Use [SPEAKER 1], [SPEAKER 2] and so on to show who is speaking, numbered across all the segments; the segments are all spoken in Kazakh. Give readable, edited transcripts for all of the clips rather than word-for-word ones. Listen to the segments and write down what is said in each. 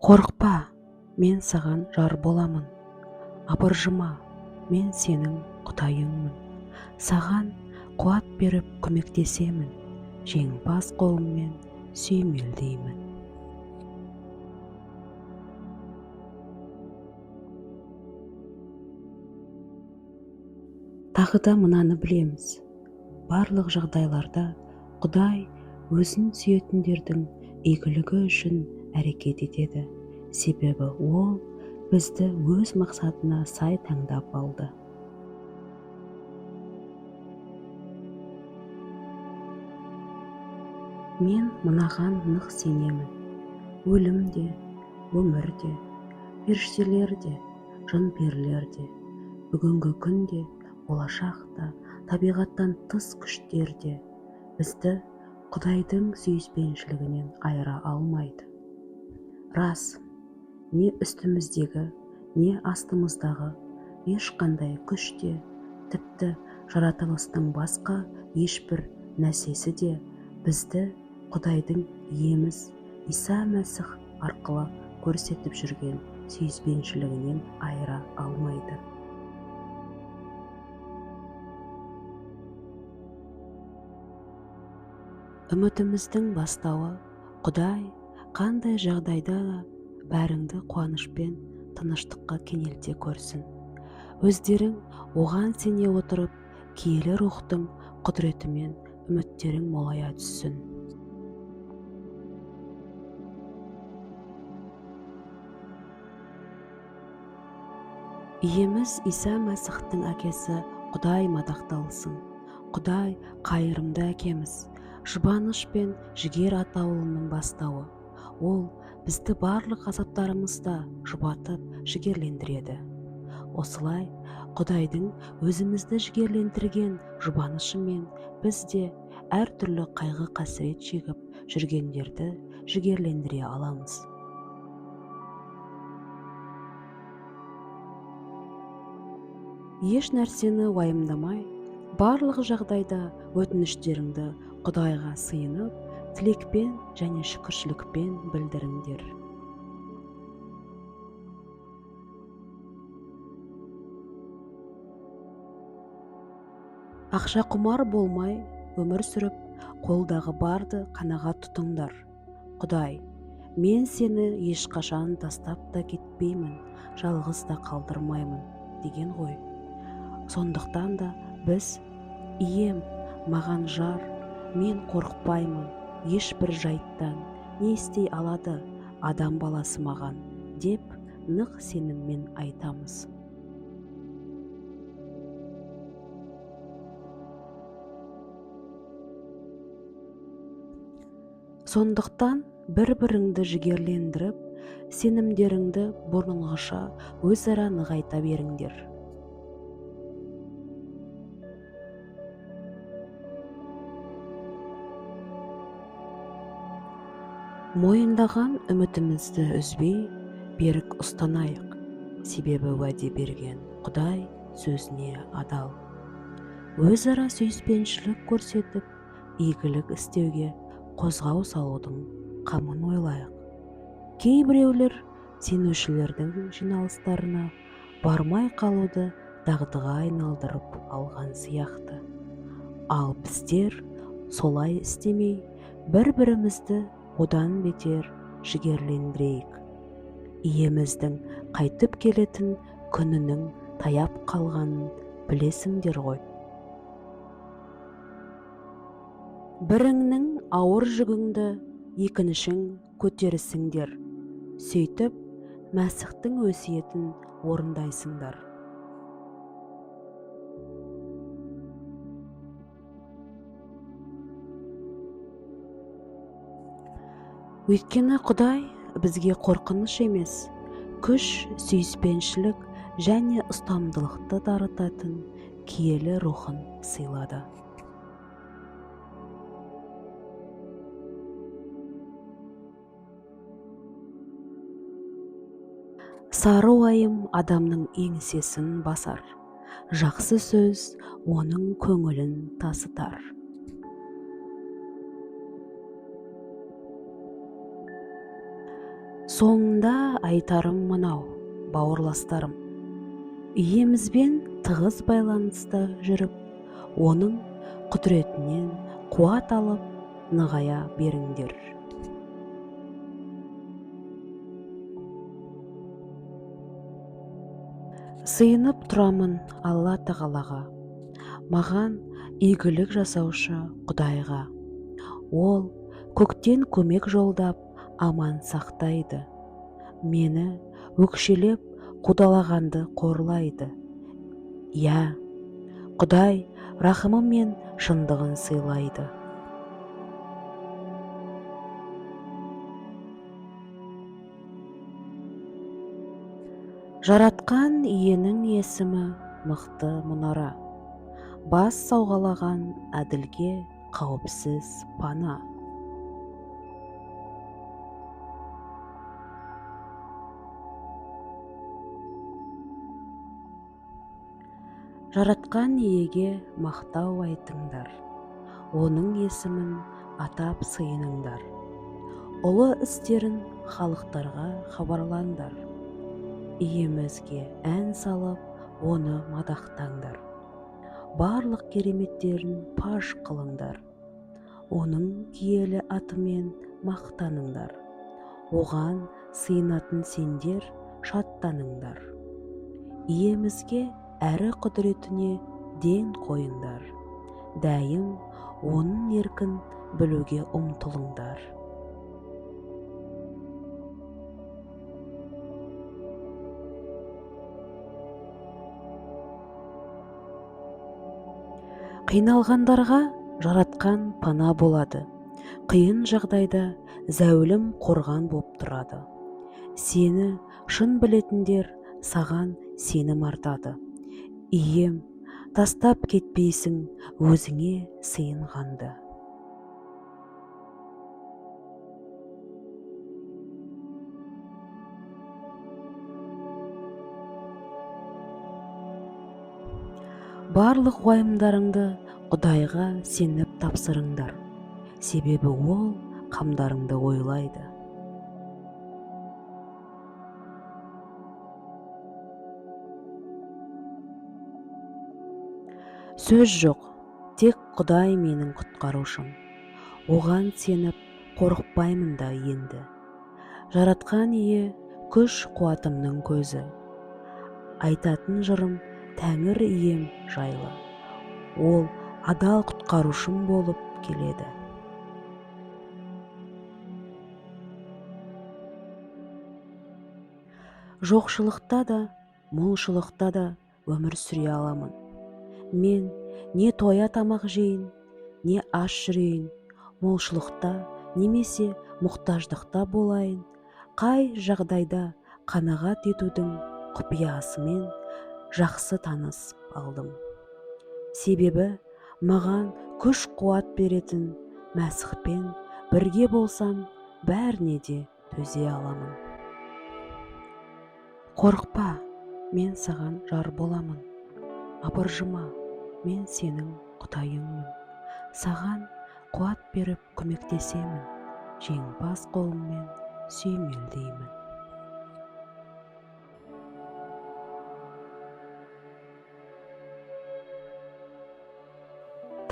[SPEAKER 1] Қорықпа, мен саған жар боламын. Абыржыма, мен сенің Құдайыңмын. Саған қуат беріп көмектесемін, жеңімпаз қолыммен сүйемелдеймін. Тағы да мынаны білеміз: барлық жағдайларда Құдай өзін сүйетіндердің игілігі үшін әрекет етеді, себебі ол бізді өз мақсатына сай таңдап алды. Мен мынаған нық сенемін: өлім де, өмір де, періштелер де, жын-перілер де, бүгінгі күн де, болашақ та, табиғаттан тыс күштер де бізді Құдайдың сүйіспеншілігінен айыра алмайды. Рас, не үстіміздегі, не астымыздағы ешқандай күш те, тіпті жаратылыстың басқа ешбір нәрсесі де бізді Құдайдың Иеміз Иса Мәсіх арқылы көрсетіп жүрген сүйіспеншілігінен айыра алмайды. Үмітіміздің бастауы Құдай қандай жағдайда да бәріңді қуанышпен тыныштыққа кенелте көрсін. Өздерің оған сене отырып, киелі рухтың құдіретімен үміттерің молая түссін. Иеміз Иса Мәсіхтің әкесі Құдай мадақталсын. Құдай қайырымды әкеміз, жұбаныш пен жігер атаулының бастауы. Ол бізді барлық азаптарымызда жұбатып, жігерлендіреді. Осылай Құдайдың өзімізді жігерлендірген жұбанышымен біз де әртүрлі қайғы-қасірет шегіп жүргендерді жігерлендіре аламыз. Еш нәрсені уайымдамай, барлық жағдайда өтініштеріңді Құдайға сыйынып, тілекпен және шүкіршілікпен білдіріңдер. Ақша құмар болмай өмір сүріп, қолдағы барды қанағат тұтыңдар. Құдай, мен сені ешқашан тастап та кетпеймін, жалғыз да қалдырмаймын деген ғой. Сондықтан да біз, Ием, маған жар, мен қорықпаймын, ешбір жайттан, не істей алады адам баласы маған, деп нық сеніммен айтамыз. Сондықтан бір-біріңді жігерлендіріп, сенімдеріңді бұрынғыша өзара нығайта беріңдер. Мойындаған үмітімізді үзбей, берік ұстанайық, себебі уәде берген Құдай сөзіне адал. Өзара сүйіспеншілік көрсетіп, игілік істеуге қозғау салудың қамын ойлайық. Кейбіреулер сенушілердің жиналыстарына бармай қалуды дағдыға айналдырып алған сияқты. Ал біздер солай істемей, бір-бірімізді одан бетер жігерлендірейік. Иеміздің қайтып келетін күнінің таяп қалғанын білесіңдер ғой. Біріңнің ауыр жүгіңді екіншің көтерісіңдер. Сөйтіп, Мәсіхтің өсиетін орындайсыңдар. Өйткені Құдай бізге қорқыныш емес, күш, сүйіспеншілік және ұстамдылықты дарытатын киелі рухын сыйлады. Сары уайым адамның еңсесін басар, жақсы сөз оның көңілін тасытар. Соңында айтарым мынау, бауырластарым, Иемізбен тығыз байланыста жүріп, оның құдіретінен қуат алып, нығая беріңдер. Сыйынып тұрамын Алла Тағалаға, маған игілік жасаушы Құдайға. Ол көктен көмек жолдап, аман сақтайды. Мені өкшелеп қудалағанды қорлайды. Иә, Құдай рахымы мен шындығын сыйлайды. Жаратқан Иенің есімі мықты мұнара. Бас сауғалаған әділге қауіпсіз пана. Жаратқан Иеге мақтау айтыңдар, оның есімін атап сыйыныңдар. Ұлы істерін халықтарға хабарлаңдар. Иемізге ән салып, оны мадақтаңдар. Барлық кереметтерін паш қылыңдар. Оның киелі атымен мақтаныңдар. Оған сыйынатын сендер шаттаныңдар. Иемізге әрі құдіретіне ден қойыңдар. Дәйім оның еркін білуге ұмтылыңдар. Қиналғандарға жаратқан пана болады. Қиын жағдайда зәулім қорған боп тұрады. Сені шын білетіндер саған сенім артады. Ием, тастап кетпейсің өзіңе сыйынғанды. Барлық уайымдарыңды Құдайға сеніп тапсырыңдар, себебі ол қамдарыңды ойлайды. Сөз жоқ, тек Құдай менің құтқарушым. Оған сеніп қорықпаймын да енді. Жаратқан Ие күш қуатымның көзі. Айтатын жырым Тәңір Ием жайлы. Ол адал құтқарушым болып келеді. Жоқшылықта да, молшылықта да өмір сүре аламын. Мен не тоя тамақ жейін, не аш жүрейін, молшылықта немесе мұқтаждықта болайын, қай жағдайда қанағат етудің құпиясымен жақсы танысып алдым. Себебі маған күш қуат беретін Мәсіхпен бірге болсам, бәріне де төзе аламын. Қорықпа, мен саған жар боламын. Абыржыма, мен сенің Құдайыңмын. Саған қуат беріп көмектесемін, жеңімпаз қолыммен сүйемелдеймін.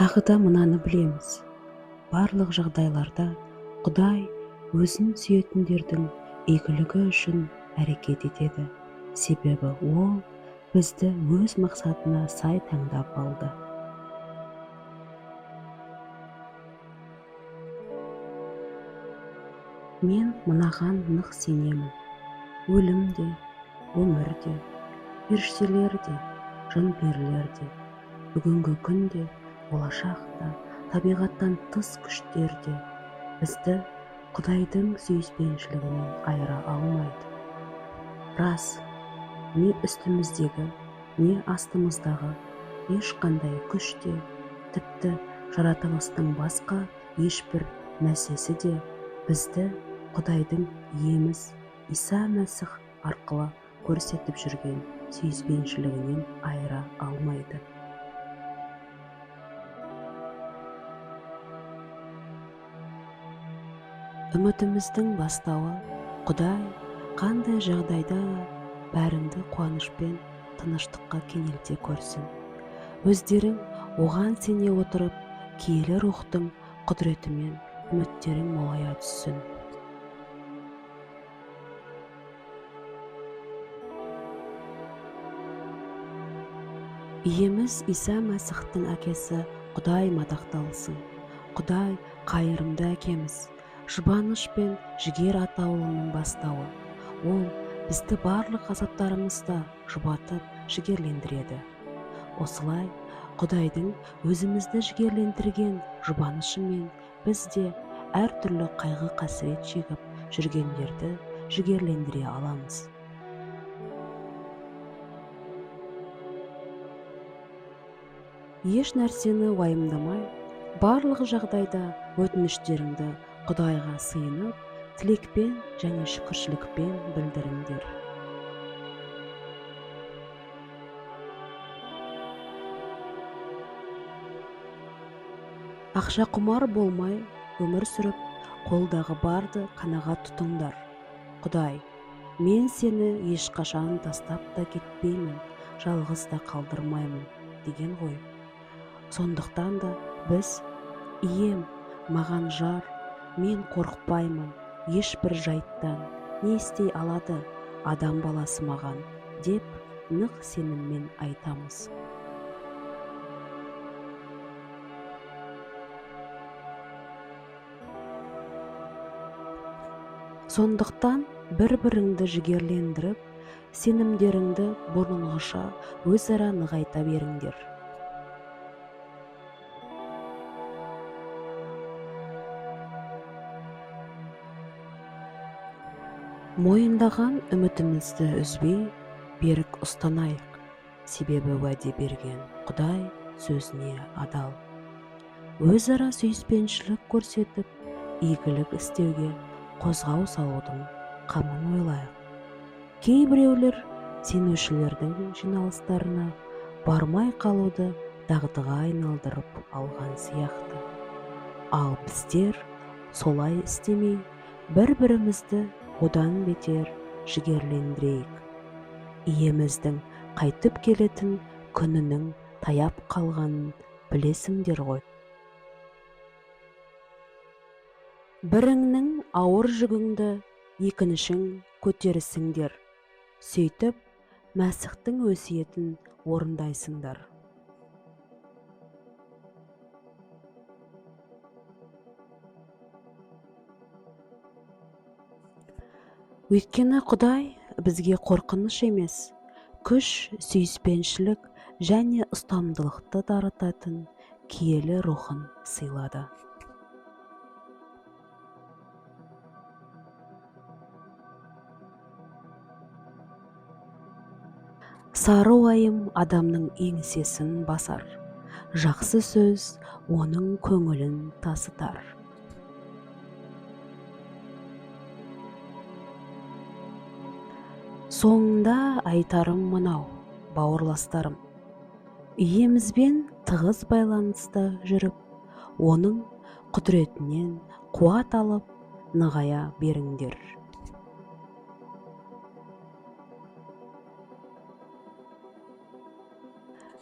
[SPEAKER 1] Тағы да мынаны білеміз. Барлық жағдайларда Құдай өзін сүйетіндердің игілігі үшін әрекет етеді. Себебі ол бізді өз мақсатына сай таңдап алды. Мен мынаған нық сенемін. Өлім де, өмір де, періштелер де, жын-перілер де, бүгінгі күн де, болашақ та, табиғаттан тыс күштер де бізді Құдайдың сүйіспеншілігінен айыра алмайды. Рас, не үстіміздегі, не астымыздағы ешқандай күш те, тіпті жаратылыстың басқа ешбір нәрсесі де бізді Құдайдың Иеміз Иса Мәсіх арқылы көрсетіп жүрген сүйіспеншілігінен айыра алмайды. Үмітіміздің бастауы Құдай қандай жағдайда да бәріңді қуанышпен тыныштыққа кенелте көрсін. Өздерің оған сене отырып, киелі рухтың құдіретімен үміттерің молая түссін. Иеміз Иса Мәсіхтің әкесі Құдай мадақталсын. Құдай қайырымды әкеміз, жұбаныш пен жігер атаулының бастауы. Ол бізді барлық азаптарымызда жұбатып, жігерлендіреді. Осылай Құдайдың өзімізді жігерлендірген жұбанышымен біз де әртүрлі қайғы-қасірет шегіп жүргендерді жігерлендіре аламыз. Еш нәрсені уайымдамай, барлық жағдайда өтініштеріңді Құдайға сыйынып, тілекпен және шүкіршілікпен білдіріңдер. Ақшақұмар болмай өмір сүріп, қолдағы барды қанағат тұтыңдар. Құдай, мен сені ешқашан тастап та кетпеймін, жалғыз да қалдырмаймын деген ғой. Сондықтан да біз, Ием, маған жар, мен қорықпаймын, ешбір жайттан, не істей алады адам баласы маған, деп нық сеніммен айтамыз. Сондықтан бір-біріңді жігерлендіріп, сенімдеріңді бұрынғыша өзара нығайта беріңдер. Мойындаған үмітімізді үзбей, берік ұстанайық, себебі уәде берген Құдай сөзіне адал. Өзара сүйіспеншілік көрсетіп, игілік істеуге қозғау салудың қамын ойлайық. Кейбіреулер сенушілердің жиналыстарына бармай қалуды дағдыға айналдырып алған сияқты. Ал біздер солай істемей, бір-бірімізді одан бетер жігерлендірейік. Иеміздің қайтып келетін күнінің таяп қалғанын білесіңдер ғой. Біріңнің ауыр жүгіңді екіншің көтерісіңдер. Сөйтіп, Мәсіхтің өсиетін орындайсыңдар. Өйткені Құдай бізге қорқыныш емес, күш, сүйіспеншілік және ұстамдылықты дарытатын киелі рухын сыйлады. Сары уайым адамның еңсесін басар, жақсы сөз оның көңілін тасытар. Соңында айтарым мынау, бауырластарым. Иемізбен тығыз байланыста жүріп, оның құдіретінен қуат алып, нығая беріңдер.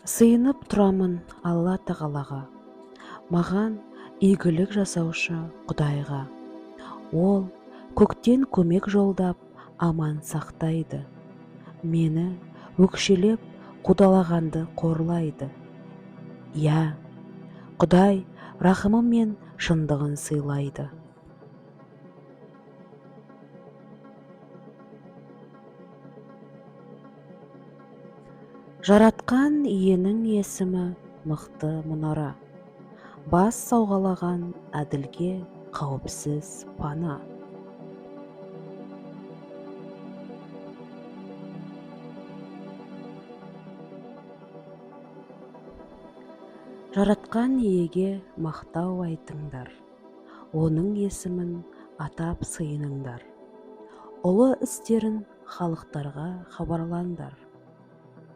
[SPEAKER 1] Сыйынып тұрамын Алла Тағалаға, маған игілік жасаушы Құдайға. Ол көктен көмек жолдап, аман сақтайды. Мені өкшелеп қудалағанды қорлайды. Иә, Құдай рахымы мен шындығын сыйлайды. Жаратқан Иенің есімі мықты мұнара. Бас сауғалаған әділге қауіпсіз пана. Жаратқан Иеге мақтау айтыңдар, оның есімін атап сыйыныңдар. Ұлы істерін халықтарға хабарлаңдар.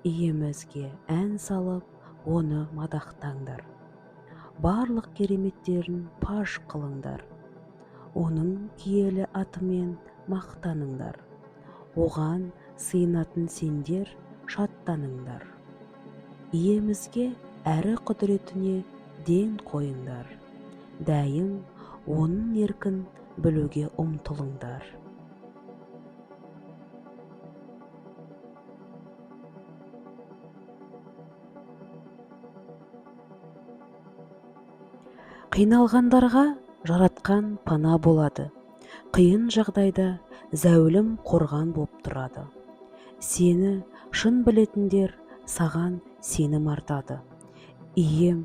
[SPEAKER 1] Иемізге ән салып, оны мадақтаңдар. Барлық кереметтерін паш қылыңдар. Оның киелі атымен мақтаныңдар. Оған сыйынатын сендер шаттаныңдар. Иемізге әрі құдіретіне ден қойыңдар. Дәйім оның еркін білуге ұмтылыңдар. Қиналғандарға Жаратқан пана болады. Қиын жағдайда зәулім қорған боп тұрады. Сені шын білетіндер саған сенім артады. Ием,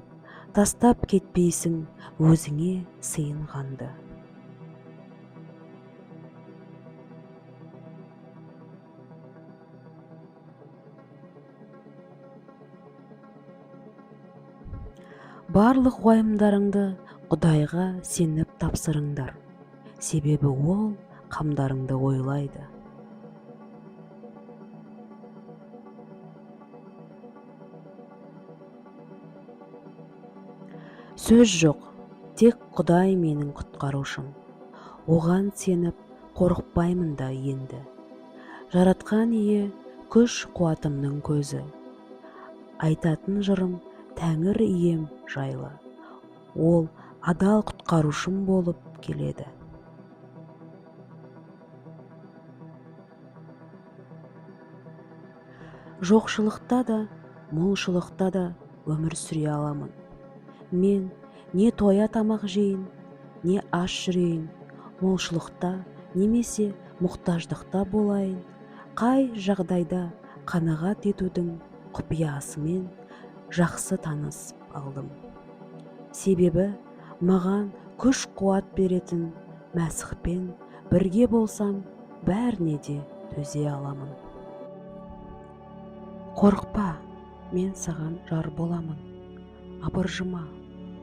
[SPEAKER 1] тастап кетпейсің өзіңе сыйынғанды. Барлық уайымдарыңды Құдайға сеніп тапсырыңдар, себебі Ол қамдарыңды ойлайды. Сөз жоқ, тек Құдай менің құтқарушым. Оған сеніп қорықпаймын да енді. Жаратқан Ие күш қуатымның көзі. Айтатын жырым Тәңір Ием жайлы. Ол адал құтқарушым болып келеді. Жоқшылықта да, молшылықта да өмір сүре аламын. Мен не тоя тамақ жейін, не аш жүрейін, молшылықта немесе мұқтаждықта болайын, қай жағдайда қанағат етудің құпиясымен жақсы танысып алдым. Себебі маған күш қуат беретін Мәсіхпен бірге болсам, бәріне де төзе аламын. Қорықпа, мен саған жар боламын. Абыржыма,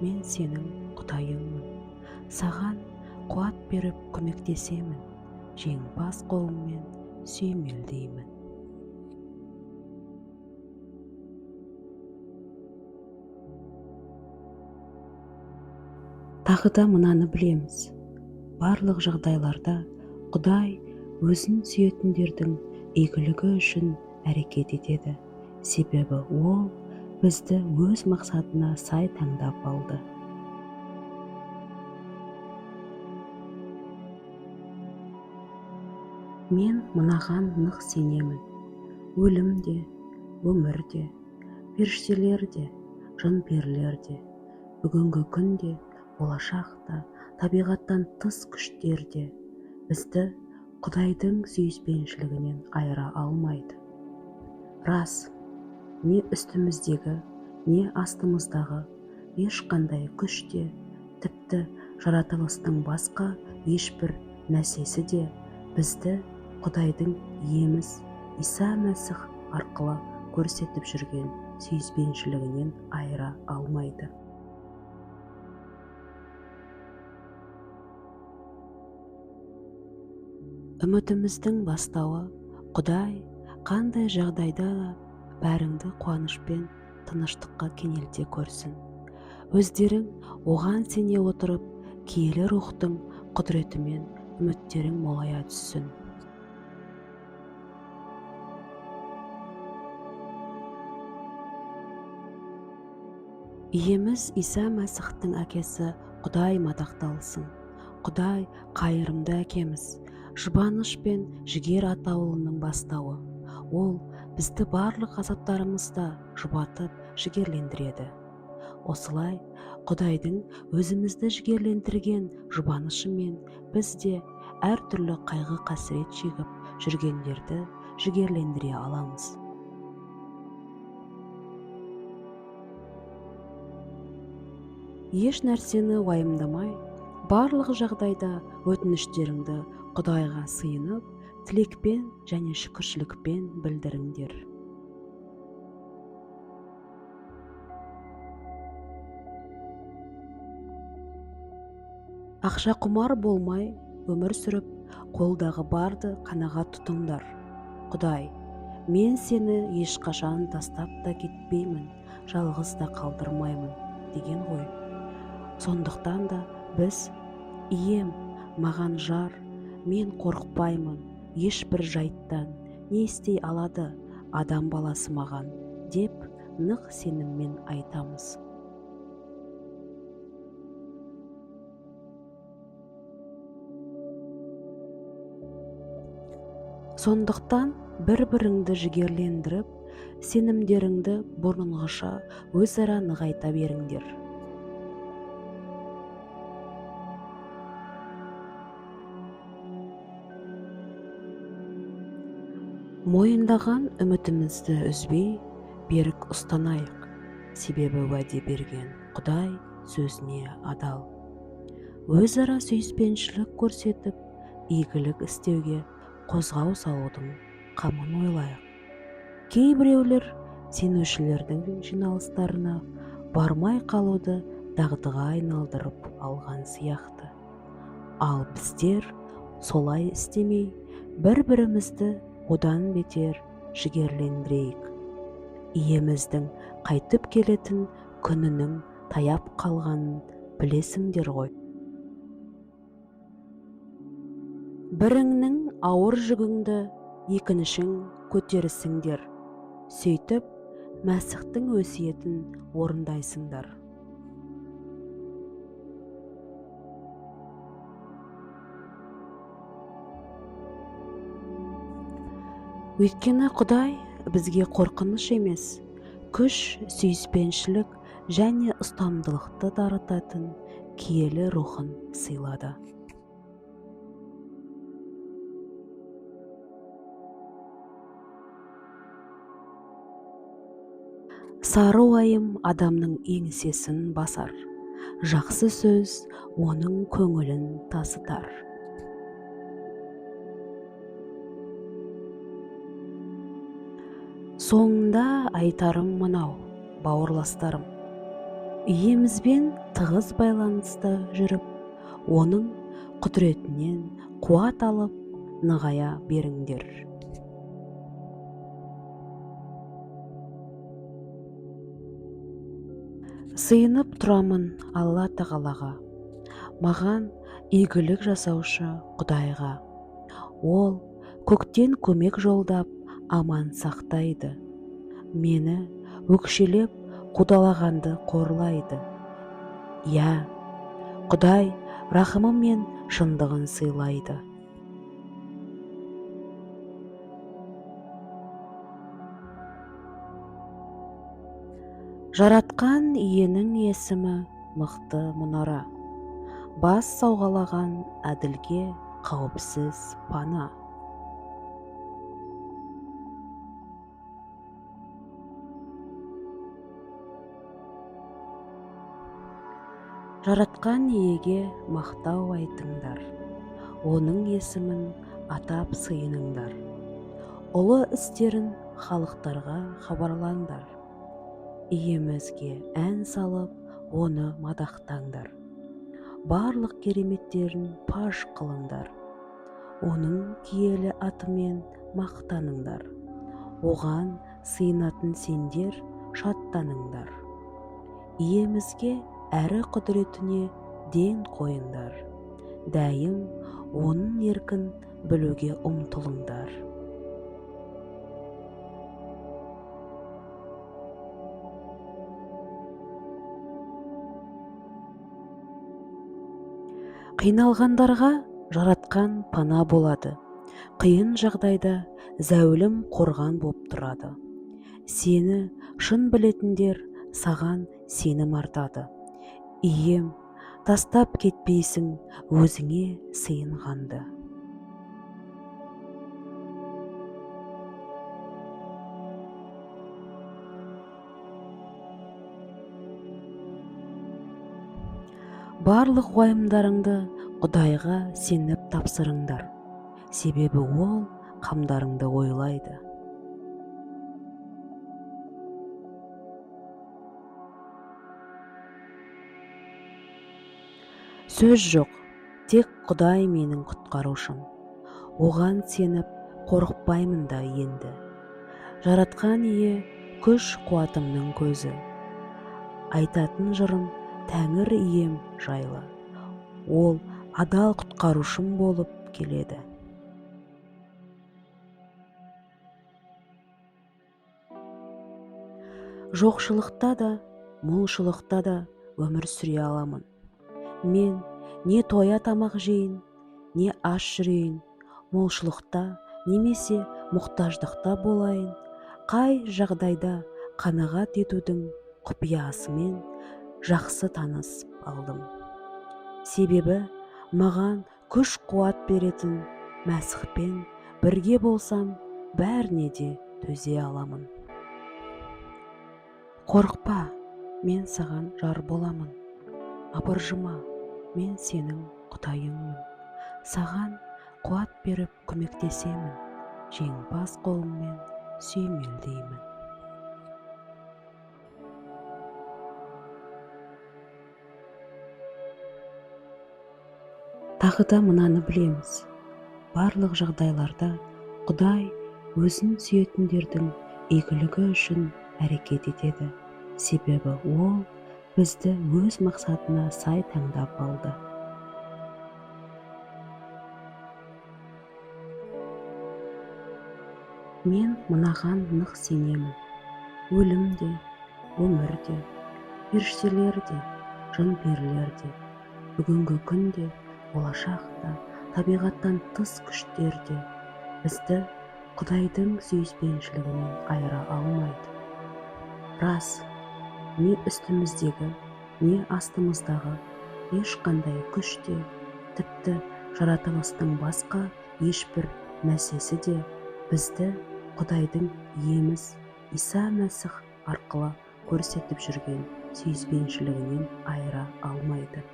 [SPEAKER 1] мен сенің Құдайыңмын. Саған қуат беріп көмектесемін, жеңімпаз қолыммен сүйемелдеймін. Тағы да мынаны білеміз. Барлық жағдайларда Құдай өзін сүйетіндердің игілігі үшін әрекет етеді. Себебі Ол бізді өз мақсатына сай таңдап алды. Мен мынаған нық сенемін. Өлім де, өмір де, періштелер де, жын-перілер де, бүгінгі күн де, болашақ та, табиғаттан тыс күштер де бізді Құдайдың сүйіспеншілігінен айыра алмайды. Рас, не үстіміздегі, не астымыздағы ешқандай күш те, тіпті жаратылыстың басқа ешбір нәрсесі де бізді Құдайдың Иеміз Иса Мәсіх арқылы көрсетіп жүрген сүйіспеншілігінен айыра алмайды. Үмітіміздің бастауы Құдай қандай жағдайда да бәріңді қуанышпен тыныштыққа кенелте көрсін. Өздерің оған сене отырып, киелі рухтың құдіретімен үміттерің молая түссін. Иеміз Иса Мәсіхтің әкесі Құдай мадақталсын. Құдай қайырымды әкеміз, жұбаныш пен жігер атаулының бастауы. Ол бізді барлық азаптарымызда жұбатып, жігерлендіреді. Осылай Құдайдың өзімізді жігерлендірген жұбанышымен біз де әртүрлі қайғы-қасірет шегіп жүргендерді жігерлендіре аламыз. Еш нәрсені уайымдамай, барлық жағдайда өтініштеріңді Құдайға сыйынып, тілекпен және шүкіршілікпен білдіріңдер. Ақша құмар болмай өмір сүріп, қолдағы барды қанағат тұтыңдар. Құдай, мен сені ешқашан тастап та кетпеймін, жалғыз да қалдырмаймын деген ғой. Сондықтан да біз, Ием, маған жар, Мен қорықпаймын ешбір жайттан, не істей алады адам баласы маған, деп нық сеніммен айтамыз. Сондықтан бір-біріңді жігерлендіріп, сенімдеріңді бұрынғыша өзара нығайта беріңдер. Мойындаған үмітімізді үзбей, берік ұстанайық, себебі уәде берген Құдай сөзіне адал. Өзара сүйіспеншілік көрсетіп, игілік істеуге қозғау салудың қамын ойлайық. Кейбіреулер сенушілердің жиналыстарына бармай қалуды дағдыға айналдырып алған сияқты. Ал біздер солай істемей, бір-бірімізді одан бетер жігерлендірейік. Иеміздің қайтып келетін күнінің таяп қалғанын білесіңдер ғой. Біріңнің ауыр жүгіңді екіншің көтерісіңдер. Сөйтіп, Мәсіхтің өсиетін орындайсыңдар. Өйткені Құдай бізге қорқыныш емес, күш, сүйіспеншілік және ұстамдылықты дарытатын киелі рухын сыйлады. Сары уайым адамның еңсесін басар, жақсы сөз оның көңілін тасытар. Соңында айтарым мынау, бауырластарым. Иемізбен тығыз байланыста жүріп, оның құдіретінен қуат алып, нығая беріңдер. Сыйынып тұрамын Алла Тағалаға, маған игілік жасаушы Құдайға. Ол көктен көмек жолдап, аман сақтайды. Мені өкшелеп қудалағанды қорлайды. Иә, Құдай рахымы мен шындығын сыйлайды. Жаратқан Иенің есімі мықты мұнара. Бас сауғалаған әділге қауіпсіз пана. Жаратқан Иеге мақтау айтыңдар, оның есімін атап сыйыныңдар. Ұлы істерін халықтарға хабарлаңдар. Иемізге ән салып, оны мадақтаңдар. Барлық кереметтерін паш қылыңдар. Оның киелі атымен мақтаныңдар. Оған сыйынатын сендер шаттаныңдар. Иемізге әрі құдіретіне ден қойыңдар. Дәйім оның еркін білуге ұмтылыңдар. Қиналғандарға жаратқан пана болады. Қиын жағдайда зәулім қорған боп тұрады. Сені шын білетіндер саған сенім артады. Ием, тастап кетпейсің өзіңе сыйынғанды. Барлық уайымдарыңды Құдайға сеніп тапсырыңдар, себебі ол қамдарыңды ойлайды. Сөз жоқ, тек Құдай менің құтқарушым. Оған сеніп қорықпаймын да енді. Жаратқан Ие күш қуатымның көзі. Айтатын жырым Тәңір Ием жайлы. Ол адал құтқарушым болып келеді. Жоқшылықта да, молшылықта да өмір сүре аламын. Мен не тоя тамақ жейін, не аш жүрейін, молшылықта немесе мұқтаждықта болайын, қай жағдайда қанағат етудің құпиясымен жақсы танысып алдым. Себебі маған күш-қуат беретін Мәсіхпен бірге болсам, бәріне де төзе аламын. Қорықпа, мен саған жар боламын. Абыржыма, мен сенің Құдайыңмын. Саған қуат беріп көмектесемін, жеңімпаз қолыммен сүйемелдеймін. Тағы да мынаны білеміз. Барлық жағдайларда Құдай өзін сүйетіндердің игілігі үшін әрекет етеді. Себебі ол бізді өз мақсатына сай таңдап алды. Мен мынаған нық сенемін. Өлім де, өмір де, періштелер де, жын-перілер де, бүгінгі күн де, болашақ та, табиғаттан тыс күштер де бізді Құдайдың сүйіспеншілігінен айыра алмайды. Рас, не үстіміздегі, не астымыздағы ешқандай күш те, тіпті жаратылыстың басқа ешбір нәрсесі де бізді Құдайдың Иеміз Иса Мәсіх арқылы көрсетіп жүрген сүйіспеншілігінен айыра алмайды.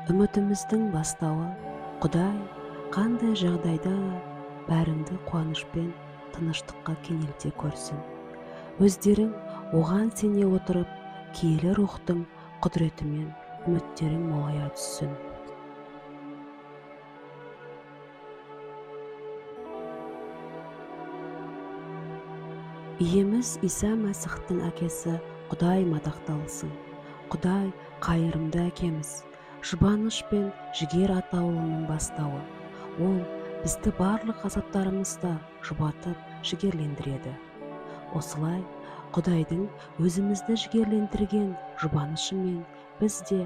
[SPEAKER 1] Үмітіміздің бастауы Құдай қандай жағдайда да бәріңді қуанышпен тыныштыққа кенелте көрсін. Өздерің оған сене отырып, киелі рухтың құдіретімен үміттерің молая түссін. Иеміз Иса Мәсіхтің әкесі Құдай мадақталсын. Құдай қайырымды әкеміз, жұбаныш пен жігер атаулының бастауы. Ол бізді барлық азаптарымызда жұбатып, жігерлендіреді. Осылай Құдайдың өзімізді жігерлендірген жұбанышымен біз де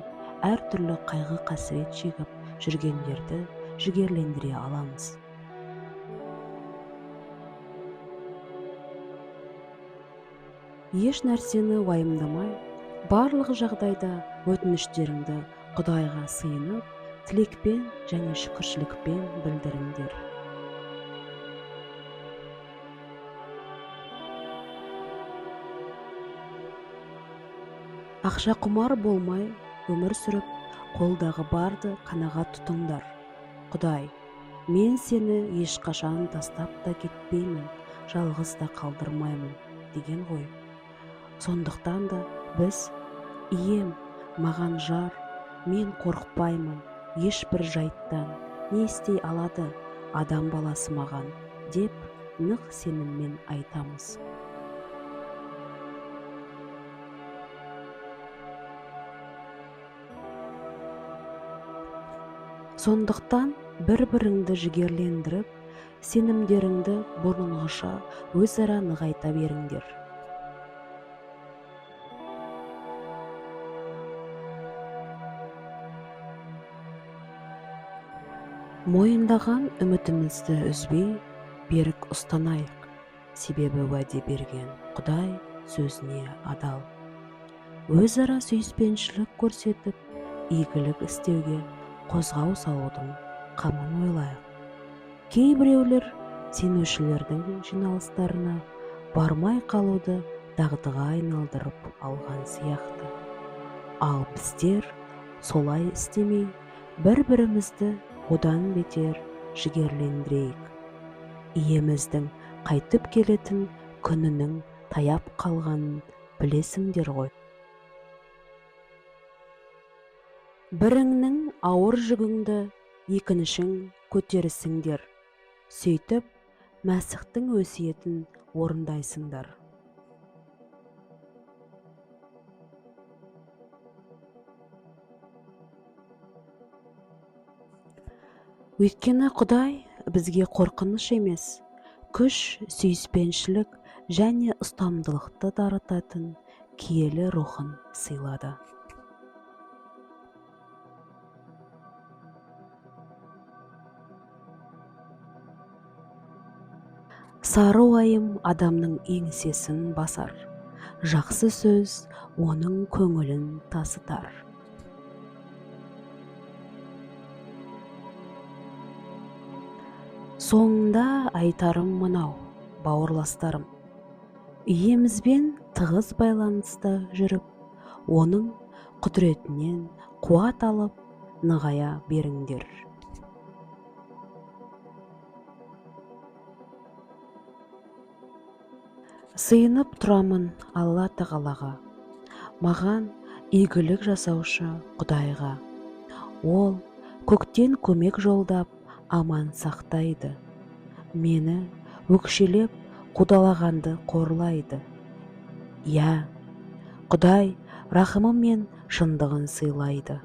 [SPEAKER 1] әртүрлі қайғы-қасірет шегіп жүргендерді жігерлендіре аламыз. Еш нәрсені уайымдамай, барлық жағдайда өтініштеріңді Құдайға сыйынып, тілекпен және шүкіршілікпен білдіріңдер. Ақша құмар болмай өмір сүріп, қолдағы барды қанағат тұтыңдар. Құдай, мен сені ешқашан тастап та кетпеймін, жалғыз да қалдырмаймын деген ғой. Сондықтан да біз, Ием, маған жар, мен қорықпаймын, ешбір жайттан, не істей алады адам баласы маған, деп нық сеніммен айтамыз. Сондықтан бір-біріңді жігерлендіріп, сенімдеріңді бұрынғыша өзара нығайта беріңдер. Мойындаған үмітімізді үзбей, берік ұстанайық, себебі уәде берген Құдай сөзіне адал. Өзара сүйіспеншілік көрсетіп, игілік істеуге қозғау салудың қамын ойлайық. Кейбіреулер сенушілердің жиналыстарына бармай қалуды дағдыға айналдырып алған сияқты. Ал біздер солай істемей, бір-бірімізді одан бетер жігерлендірейік. Иеміздің қайтып келетін күнінің таяп қалғанын білесіңдер ғой. Біріңнің ауыр жүгіңді екіншің көтерісіңдер. Сөйтіп, Мәсіхтің өсиетін орындайсыңдар. Өйткені Құдай бізге қорқыныш емес, күш, сүйіспеншілік және ұстамдылықты дарытатын киелі рухын сыйлады. Сары уайым адамның еңсесін басар, жақсы сөз оның көңілін тасытар. Соңында айтарым мынау, бауырластарым, Иемізбен тығыз байланыста жүріп, оның құдіретінен қуат алып, нығая беріңдер. Сыйынып тұрамын Алла Тағалаға, маған игілік жасаушы Құдайға. Ол көктен көмек жолдап, аман сақтайды. Мені өкшелеп қудалағанды қорлайды. Иә, Құдай рахымы мен шындығын сыйлайды.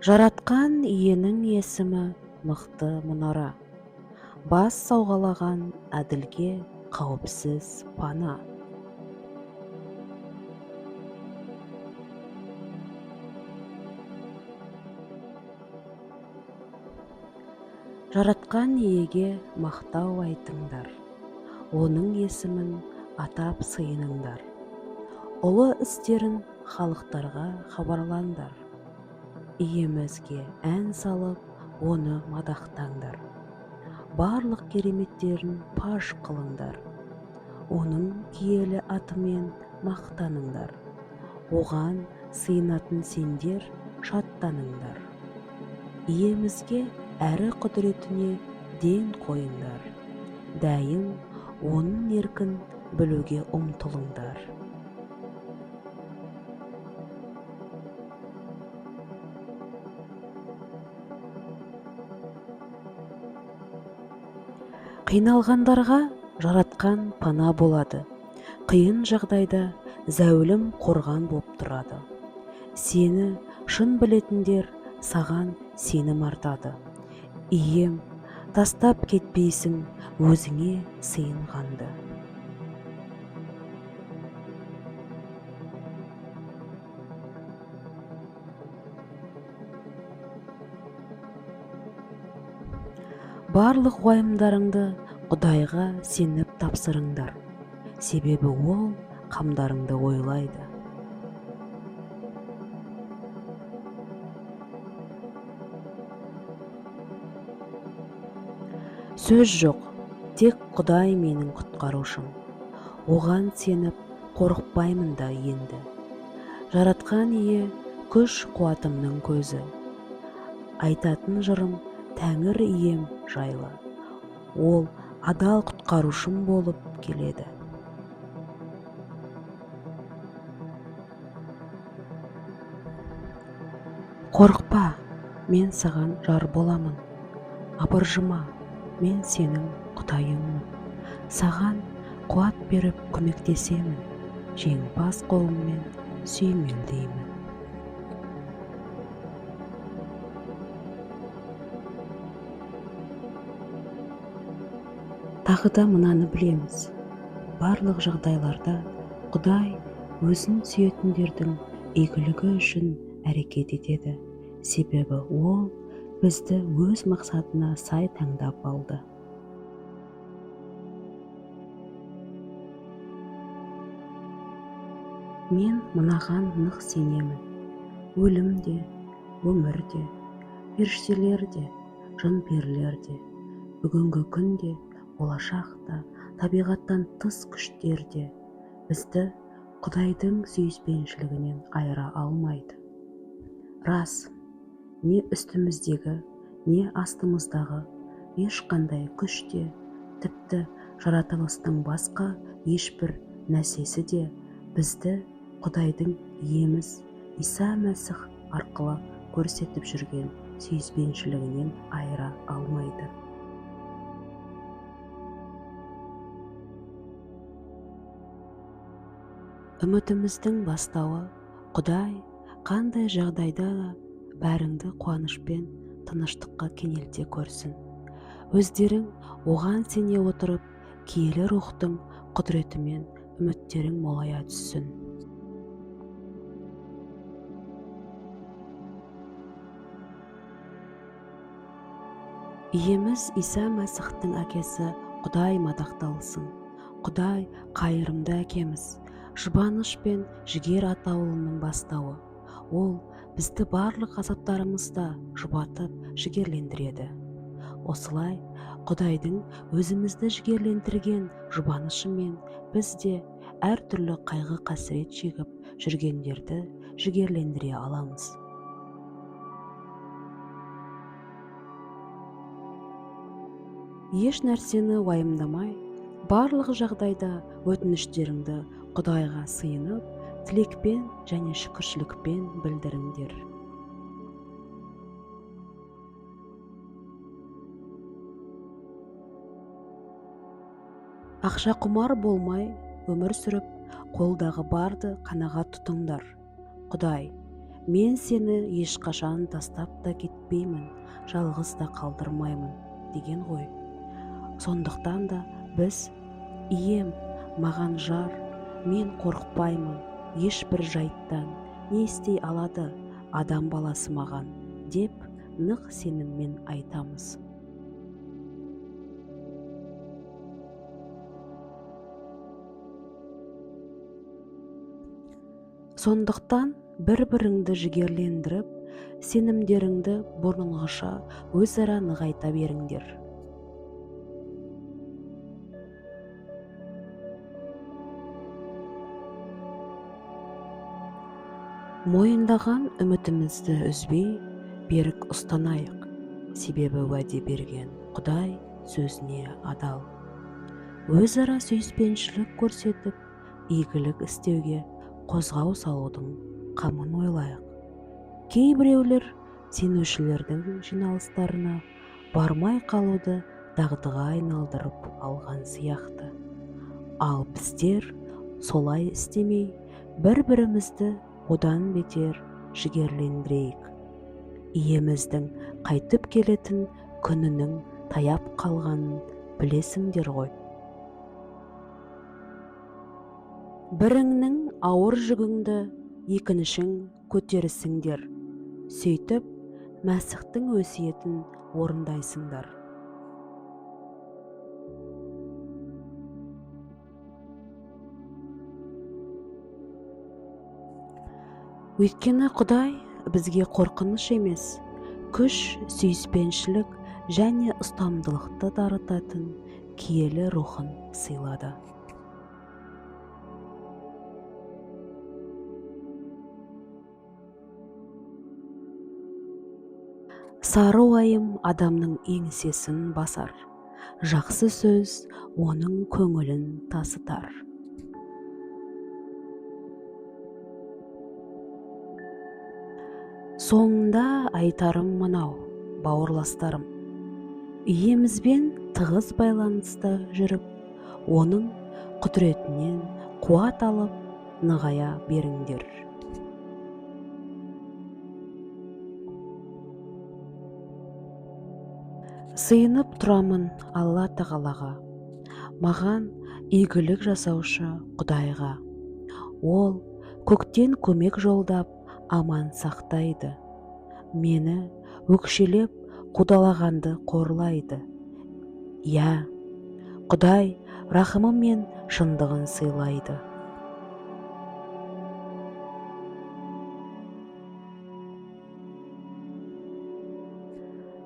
[SPEAKER 1] Жаратқан Иенің есімі мықты мұнара, бас сауғалаған әділге қауіпсіз пана. Жаратқан Иеге мақтау айтыңдар, оның есімін атап сыйыныңдар. Ұлы істерін халықтарға хабарлаңдар. Иемізге ән салып, оны мадақтаңдар. Барлық кереметтерін паш қылыңдар. Оның киелі атымен мақтаныңдар. Оған сыйынатын сендер шаттаныңдар. Иемізге әрі құдіретіне ден қойыңдар. Дәйім оның еркін білуге ұмтылыңдар. Қиналғандарға Жаратқан пана болады. Қиын жағдайда зәулім қорған боп тұрады. Сені шын білетіндер саған сенім артады. Ием, тастап кетпейсің өзіңе сыйынғанды. Барлық уайымдарыңды Құдайға сеніп тапсырыңдар, себебі ол қамдарыңды ойлайды. Сөз жоқ, тек Құдай менің құтқарушым. Оған сеніп қорықпаймын да енді. Жаратқан Ие күш қуатымның көзі. Айтатын жырым Тәңір Ием жайлы. Ол адал құтқарушым болып келеді. Қорықпа, мен саған жар боламын. Абыржыма, мен сенің Құдайыңмын. Саған қуат беріп көмектесемін. Жеңімпаз қолыммен сүйемелдеймін. Тағы да мынаны білеміз. Барлық жағдайларда Құдай өзін сүйетіндердің игілігі үшін әрекет етеді. Себебі ол бізді өз мақсатына сай таңдап алды. Мен мынаған нық сенемін. Өлім де, өмір де, періштелер де, жын-перілер де, бүгінгі күн де, болашақ та, табиғаттан тыс күштер де бізді Құдайдың сүйіспеншілігінен айыра алмайды. Рас, не үстіміздегі, не астымыздағы ешқандай күш те, тіпті жаратылыстың басқа ешбір нәрсесі де бізді Құдайдың Иеміз Иса Мәсіх арқылы көрсетіп жүрген сүйіспеншілігінен айыра алмайды. Үмітіміздің бастауы Құдай қандай жағдайда да бәріңді қуанышпен тыныштыққа кенелте көрсін. Өздерің оған сене отырып, киелі рухтың құдіретімен үміттерің молая түссін. Иеміз Иса Мәсіхтің әкесі Құдай мадақталсын. Құдай қайырымды әкеміз, жұбаныш пен жігер атаулының бастауы. Ол бізді барлық азаптарымызда жұбатып, жігерлендіреді. Осылай Құдайдың өзімізді жігерлендірген жұбанышымен біз де әртүрлі қайғы-қасірет шегіп жүргендерді жігерлендіре аламыз. Еш нәрсені уайымдамай, барлық жағдайда өтініштеріңді Құдайға сыйынып, тілекпен және шүкіршілікпен білдіріңдер. Ақшақұмар болмай өмір сүріп, қолдағы барды қанағат тұтыңдар. Құдай, мен сені ешқашан тастап та кетпеймін, жалғыз да қалдырмаймын деген ғой. Сондықтан да біз, Ием, маған жар, мен қорықпаймын, ешбір жайттан, не істей алады адам баласы маған, деп нық сеніммен айтамыз. Сондықтан бір-біріңді жігерлендіріп, сенімдеріңді бұрынғыша өзара нығайта беріңдер. Мойындаған үмітімізді үзбей, берік ұстанайық, себебі уәде берген Құдай сөзіне адал. Өзара сүйіспеншілік көрсетіп, игілік істеуге қозғау салудың қамын ойлайық. Кейбіреулер сенушілердің жиналыстарына бармай қалуды дағдыға айналдырып алған сияқты. Ал біздер солай істемей, бір-бірімізді одан бетер жігерлендірейік. Иеміздің қайтып келетін күнінің таяп қалғанын білесіңдер ғой. Біріңнің ауыр жүгіңді екіншің көтерісіңдер. Сөйтіп, Мәсіхтің өсиетін орындайсыңдар. Өйткені Құдай бізге қорқыныш емес, күш, сүйіспеншілік және ұстамдылықты дарытатын киелі рухын сыйлады. Сары уайым адамның еңсесін басар, жақсы сөз оның көңілін тасытар. Соңында айтарым мынау, бауырластарым, Иемізбен тығыз байланыста жүріп, оның құдіретінен қуат алып, нығая беріңдер. Сыйынып тұрамын Алла Тағалаға, маған игілік жасаушы Құдайға. Ол көктен көмек жолдап, аман сақтайды. Мені өкшелеп қудалағанды қорлайды. Иә, Құдай рахымы мен шындығын сыйлайды.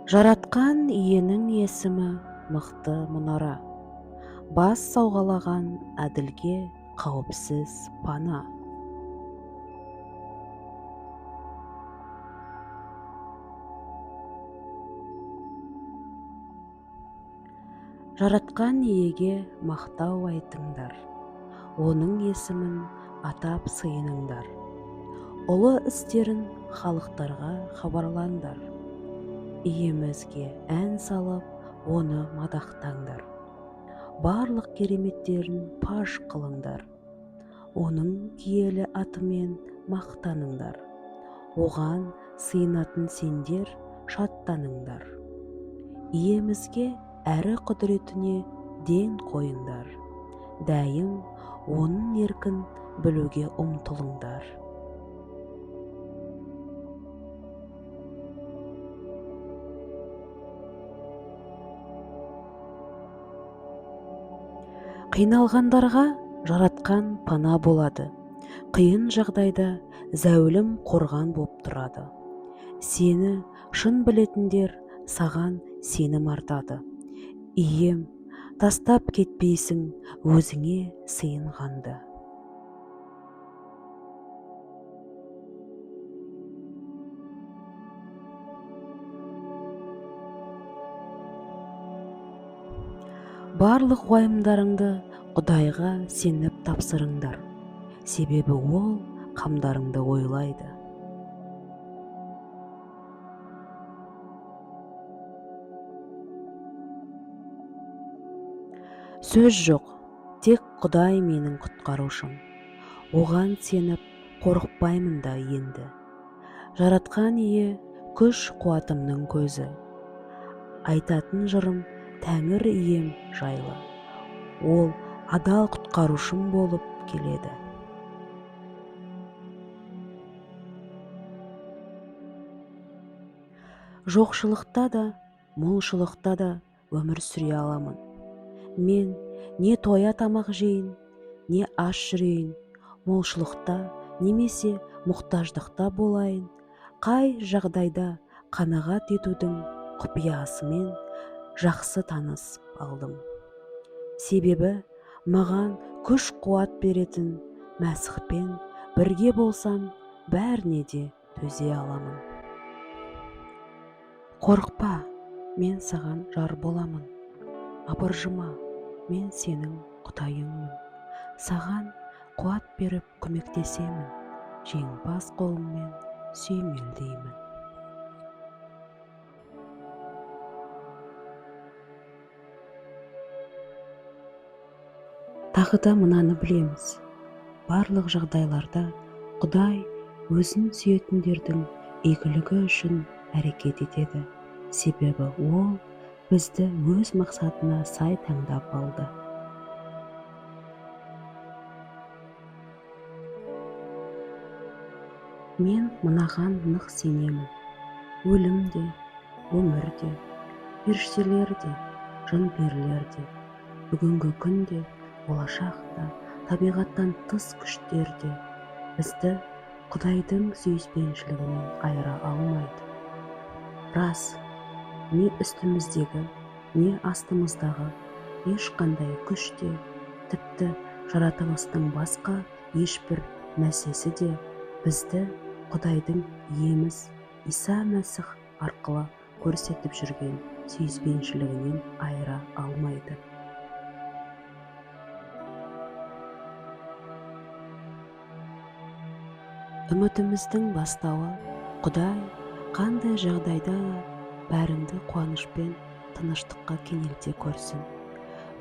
[SPEAKER 1] Жаратқан Иенің есімі мықты мұнара, бас сауғалаған әділге қауіпсіз пана. Жаратқан Иеге мақтау айтыңдар, оның есімін атап сыйыныңдар. Ұлы істерін халықтарға хабарлаңдар. Иемізге ән салып, оны мадақтаңдар. Барлық кереметтерін паш қылыңдар. Оның киелі атымен мақтаныңдар. Оған сыйынатын сендер шаттаныңдар. Иемізге әрі құдіретіне ден қойыңдар. Дәйім оның еркін білуге ұмтылыңдар. Қиналғандарға Жаратқан пана болады. Қиын жағдайда зәулім қорған боп тұрады. Сені шын білетіндер саған сенім артады. Ием, тастап кетпейсің өзіңе сыйынғанды. Барлық уайымдарыңды Құдайға сеніп тапсырыңдар, себебі Ол қамдарыңды ойлайды. Сөз жоқ, тек Құдай менің құтқарушым. Оған сеніп қорықпаймын да енді. Жаратқан Ие күш қуатымның көзі. Айтатын жырым Тәңір Ием жайлы. Ол адал құтқарушым болып келеді. Жоқшылықта да, молшылықта да өмір сүре аламын. Мен не тоя тамақ жейін, не аш жүрейін, молшылықта немесе мұқтаждықта болайын, қай жағдайда қанағат етудің құпиясымен жақсы танысып алдым. Себебі маған күш қуат беретін Мәсіхпен бірге болсам, бәріне де төзе аламын. Қорықпа, мен саған жар боламын. Абыржыма, мен сенің Құдайыңмын. Саған қуат беріп көмектесемін, жеңімпаз қолыммен сүйемелдеймін. Тағы да мынаны білеміз. Барлық жағдайларда Құдай өзін сүйетіндердің игілігі үшін әрекет етеді. Себебі Ол бізді өз мақсатына сай таңдап алды. Мен мынаған нық сенемін. Өлім де, өмір де, періштелер де, жын-перілер де, бүгінгі күн де, болашақ та, табиғаттан тыс күштер де бізді Құдайдың сүйіспеншілігінен айыра алмайды. Рас, не үстіміздегі, не астымыздағы ешқандай күш те, тіпті жаратылыстың басқа ешбір нәрсесі де бізді Құдайдың Иеміз Иса Мәсіх арқылы көрсетіп жүрген сүйіспеншілігінен айыра алмайды. Үмітіміздің бастауы Құдай қандай жағдайда да бәріңді қуанышпен тыныштыққа кенелте көрсін.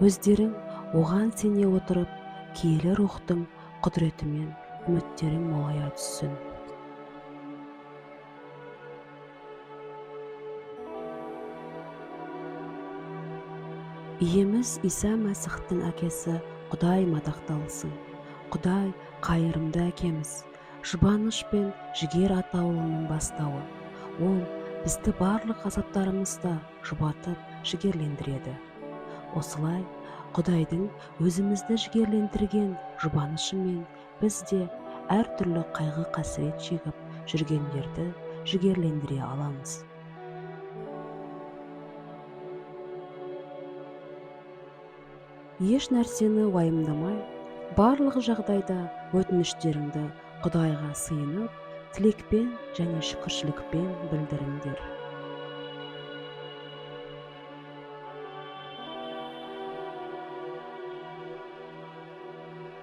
[SPEAKER 1] Өздерің оған сене отырып, киелі рухтың құдіретімен үміттерің молая түссін. Иеміз Иса Мәсіхтің әкесі Құдай мадақталсын. Құдай қайырымды әкеміз, жұбаныш пен жігер атаулының бастауы. Ол бізді барлық азаптарымызда жұбатып, жігерлендіреді. Осылай Құдайдың өзімізді жігерлендірген жұбанышымен біз де әртүрлі қайғы-қасірет шегіп жүргендерді жігерлендіре аламыз. Еш нәрсені уайымдамай, барлық жағдайда өтініштеріңді Құдайға сыйынып, тілекпен және шүкіршілікпен білдіріңдер.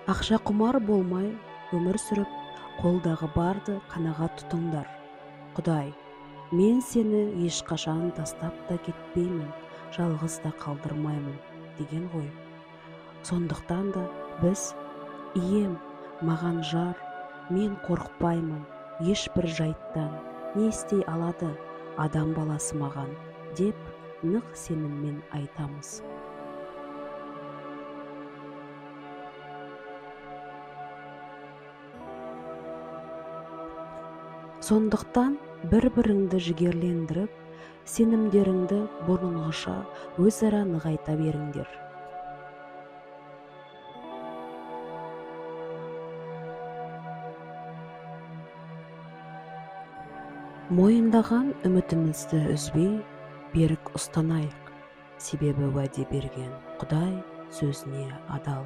[SPEAKER 1] Ақша құмар болмай өмір сүріп, қолдағы барды қанағат тұтыңдар. Құдай, мен сені ешқашан тастап та кетпеймін, жалғыз да қалдырмаймын деген ғой. Сондықтан да біз, Ием, Маған жар, мен қорықпаймын ешбір жайттан, не істей алады адам баласы маған, деп нық сеніммен айтамыз. Сондықтан бір-біріңді жігерлендіріп, сенімдеріңді бұрынғыша өзара нығайта беріңдер. Мойындаған үмітімізді үзбей, берік ұстанайық, себебі уәде берген Құдай сөзіне адал.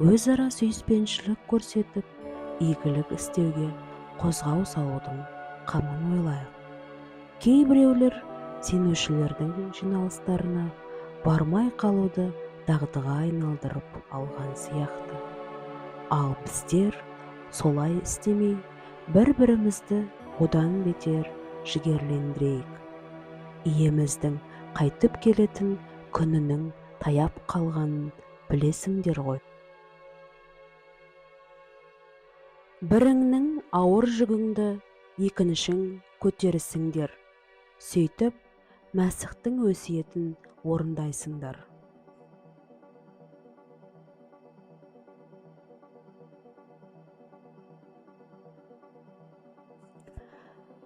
[SPEAKER 1] Өзара сүйіспеншілік көрсетіп, игілік істеуге қозғау салудың қамын ойлайық. Кейбіреулер сенушілердің жиналыстарына бармай қалуды дағдыға айналдырып алған сияқты. Ал біздер солай істемей, бір-бірімізді одан бетер жігерлендірейік. Иеміздің қайтып келетін күнінің таяп қалғанын білесіңдер ғой. Біріңнің ауыр жүгіңді екіншің көтерісіңдер. Сөйтіп, Мәсіхтің өсиетін орындайсыңдар.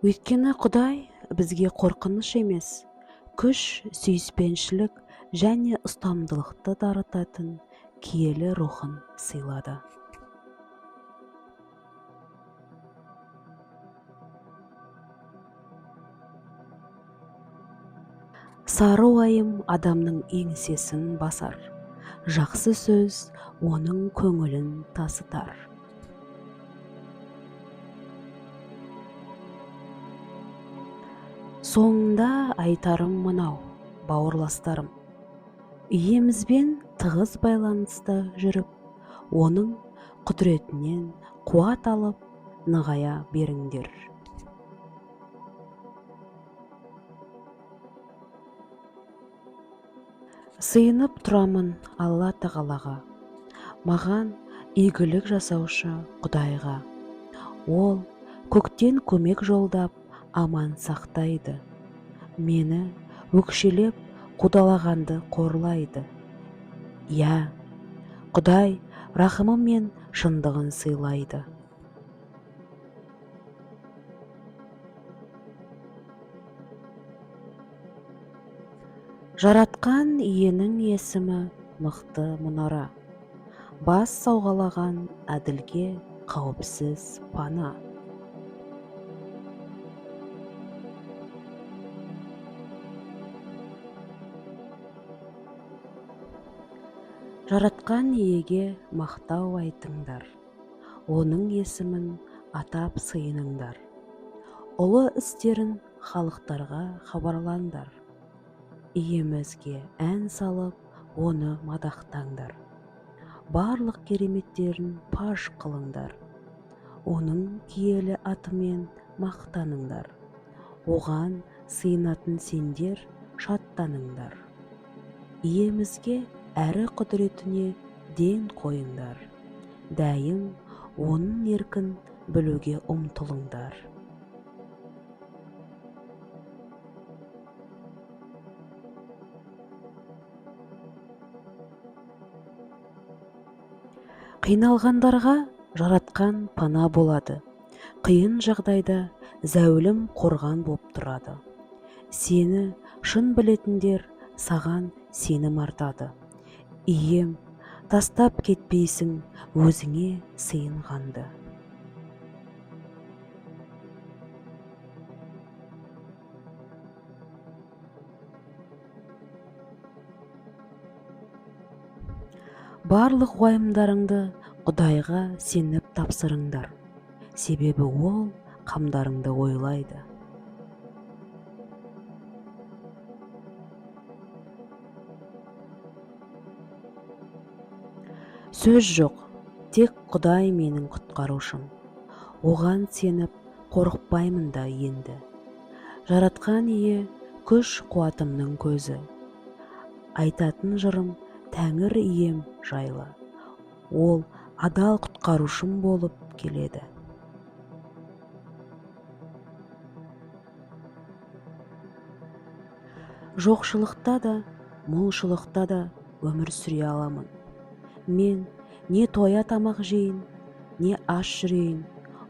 [SPEAKER 1] Өйткені Құдай бізге қорқыныш емес, күш, сүйіспеншілік және ұстамдылықты дарытатын киелі рухын сыйлады. Сары уайым адамның еңсесін басар, жақсы сөз оның көңілін тасытар. Соңында айтарым мынау, бауырластарым, Иемізбен тығыз байланыста жүріп, оның құдіретінен қуат алып, нығая беріңдер. Сыйынып тұрамын Алла Тағалаға, маған игілік жасаушы Құдайға. Ол көктен көмек жолдап, аман сақтайды. Мені өкшелеп қудалағанды қорлайды. Иә, Құдай рахымы мен шындығын сыйлайды. Жаратқан Иенің есімі мықты мұнара. Бас сауғалаған әділге қауіпсіз пана. Жаратқан Иеге мақтау айтыңдар, оның есімін атап сыйыныңдар. Ұлы істерін халықтарға хабарлаңдар. Иемізге ән салып, оны мадақтаңдар. Барлық кереметтерін паш қылыңдар. Оның киелі атымен мақтаныңдар. Оған сыйынатын сендер шаттаныңдар. Иемізге әрі құдіретіне ден қойыңдар. Дәйім оның еркін білуге ұмтылыңдар. Қиналғандарға жаратқан пана болады. Қиын жағдайда зәулім қорған боп тұрады. Сені шын білетіндер саған сенім артады. Ием, тастап кетпейсің өзіңе сыйынғанды. Барлық уайымдарыңды Құдайға сеніп тапсырыңдар, себебі ол қамдарыңды ойлайды. Сөз жоқ, тек Құдай менің құтқарушым. Оған сеніп қорықпаймын да енді. Жаратқан Ие күш қуатымның көзі. Айтатын жырым Тәңір Ием жайлы. Ол Адал құтқарушым болып келеді. Жоқшылықта да, молшылықта да өмір сүре аламын. Мен не тоя тамақ жейін, не аш жүрейін,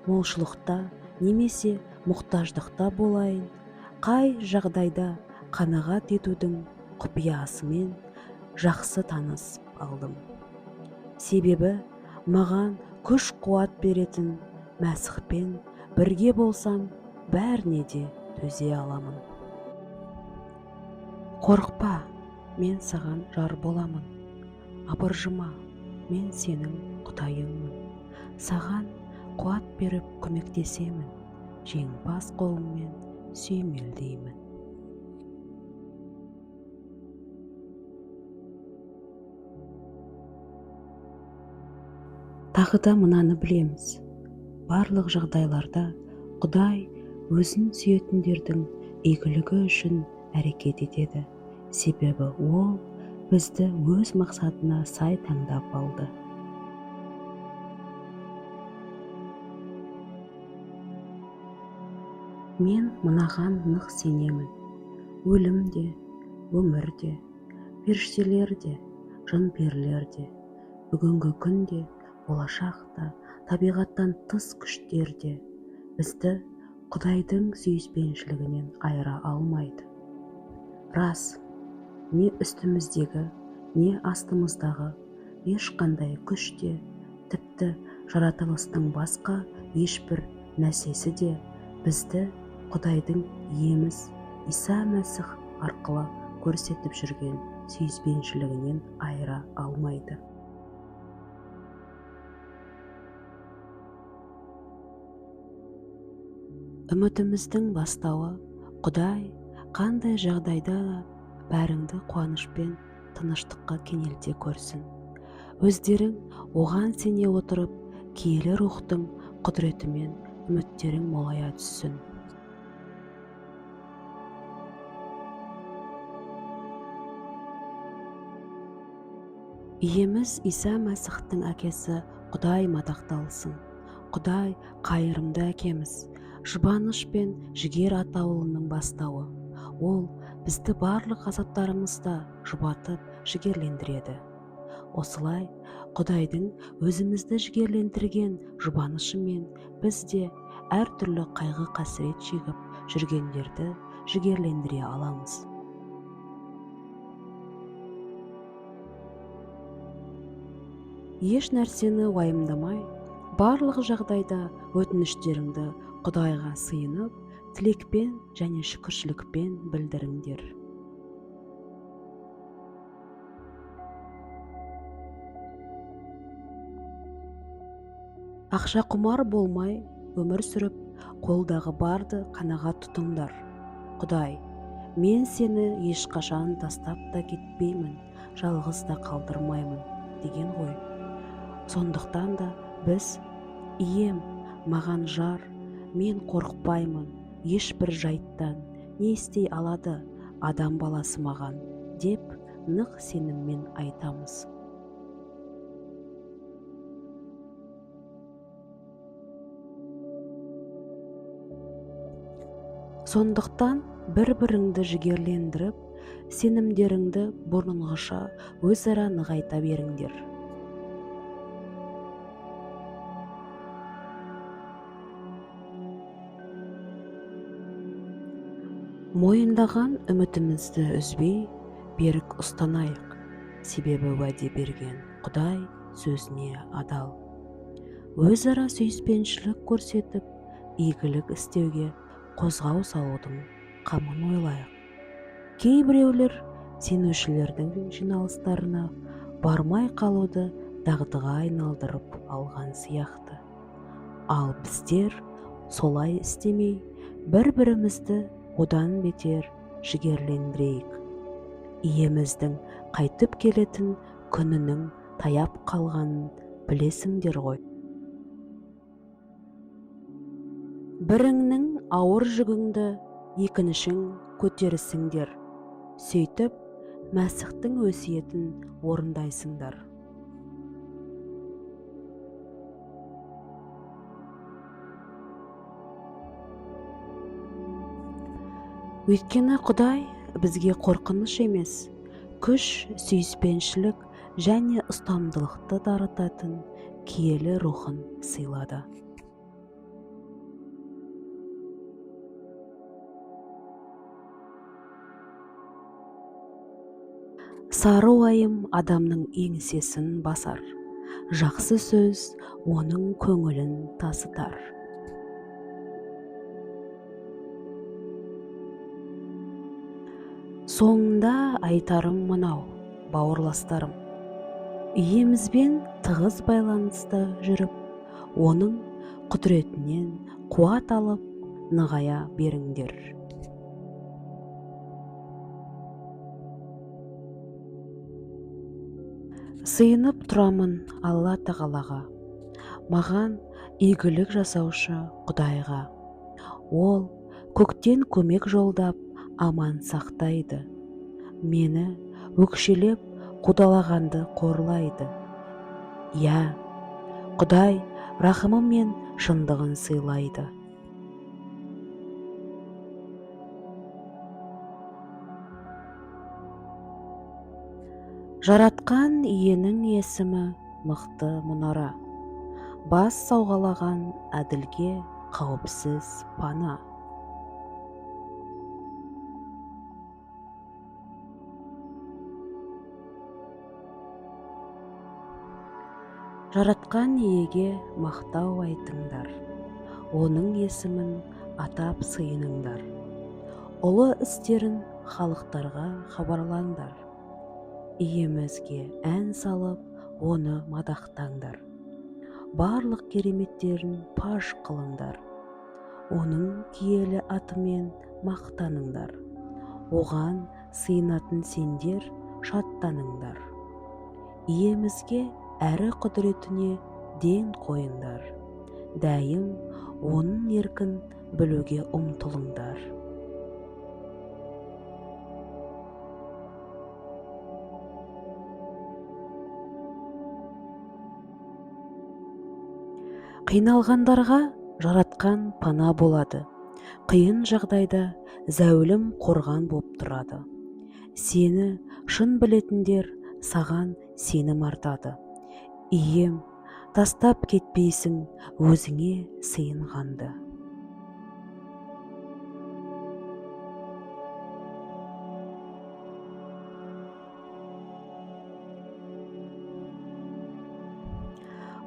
[SPEAKER 1] молшылықта немесе мұқтаждықта болайын, қай жағдайда қанағат етудің құпиясымен жақсы танысып алдым. Себебі маған күш-қуат беретін Мәсіхпен бірге болсам, бәріне де төзе аламын. Қорықпа, мен саған жар боламын. Абыржыма, мен сенің Құдайыңмын. Саған қуат беріп көмектесемін, жеңімпаз қолыммен сүйемелдеймін. Тағы да мынаны білеміз. Барлық жағдайларда Құдай өзін сүйетіндердің игілігі үшін әрекет етеді. Себебі ол бізді өз мақсатына сай таңдап алды. Мен мынаған нық сенемін. Өлім де, өмір де, періштелер де, жын-перілер де, бүгінгі күн де, болашақ та, табиғаттан тыс күштер де бізді Құдайдың сүйіспеншілігінен айыра алмайды. Рас, не үстіміздегі, не астымыздағы ешқандай күш те, тіпті жаратылыстың басқа ешбір нәрсесі де бізді Құдайдың Иеміз Иса Мәсіх арқылы көрсетіп жүрген сүйіспеншілігінен айыра алмайды. Үмітіміздің бастауы Құдай қандай жағдайда да бәріңді қуанышпен тыныштыққа кенелте көрсін. Өздерің оған сене отырып, киелі рухтың құдіретімен үміттерің молая түссін. Иеміз Иса Мәсіхтің әкесі Құдай мадақталсын. Құдай қайырымды әкеміз, жұбаныш пен жігер атаулының бастауы. Ол бізді барлық азаптарымызда жұбатып, жігерлендіреді. Осылай Құдайдың өзімізді жігерлендірген жұбанышымен біз де әртүрлі қайғы-қасірет шегіп жүргендерді жігерлендіре аламыз. Еш нәрсені уайымдамай, барлық жағдайда өтініштеріңді Құдайға сыйынып, тілекпен және шүкіршілікпен білдіріңдер. Ақша құмар болмай өмір сүріп, қолдағы барды қанағат тұтыңдар. Құдай, мен сені ешқашан тастап та кетпеймін, жалғыз да қалдырмаймын деген ғой. Сондықтан да біз, Ием, маған жар, мен қорықпаймын, ешбір жайттан, не істей алады адам баласы маған, деп нық сеніммен айтамыз. Сондықтан бір-біріңді жігерлендіріп, сенімдеріңді бұрынғыша өзара нығайта беріңдер. Мойындаған үмітімізді үзбей, берік ұстанайық, себебі уәде берген Құдай сөзіне адал. Өзара сүйіспеншілік көрсетіп, игілік істеуге қозғау салудың қамын ойлайық. Кейбіреулер сенушілердің жиналыстарына бармай қалуды дағдыға айналдырып алған сияқты. Ал біздер солай істемей, бір-бірімізді одан бетер жігерлендірейік. Иеміздің қайтып келетін күнінің таяп қалғанын білесіңдер ғой. Біріңнің ауыр жүгіңді екіншің көтерісіңдер. Сөйтіп, Мәсіхтің өсиетін орындайсыңдар. Өйткені Құдай бізге қорқыныш емес, күш, сүйіспеншілік және ұстамдылықты дарытатын киелі рухын сыйлады. Сары уайым адамның еңсесін басар, жақсы сөз оның көңілін тасытар. Соңында айтарым мынау, бауырластарым. Иемізбен тығыз байланыста жүріп, оның құдіретінен қуат алып, нығая беріңдер. Сыйынып тұрамын Алла Тағалаға, маған игілік жасаушы Құдайға. Ол көктен көмек жолдап, аман сақтайды. Мені өкшелеп қудалағанды қорлайды. Иә, Құдай рахымы мен шындығын сыйлайды. Жаратқан Иенің есімі мықты мұнара, бас сауғалаған әділге қауіпсіз пана. Жаратқан Иеге мақтау айтыңдар, оның есімін атап сыйыныңдар. Ұлы істерін халықтарға хабарлаңдар. Иемізге ән салып, оны мадақтаңдар. Барлық кереметтерін паш қылыңдар. Оның киелі атымен мақтаныңдар. Оған сыйынатын сендер шаттаныңдар. Иемізге әрі құдіретіне ден қойыңдар. Дәйім оның еркін білуге ұмтылыңдар. Қиналғандарға жаратқан пана болады. Қиын жағдайда зәулім қорған боп тұрады. Сені шын білетіндер саған сенім артады. Ием, тастап кетпейсің өзіңе сыйынғанды.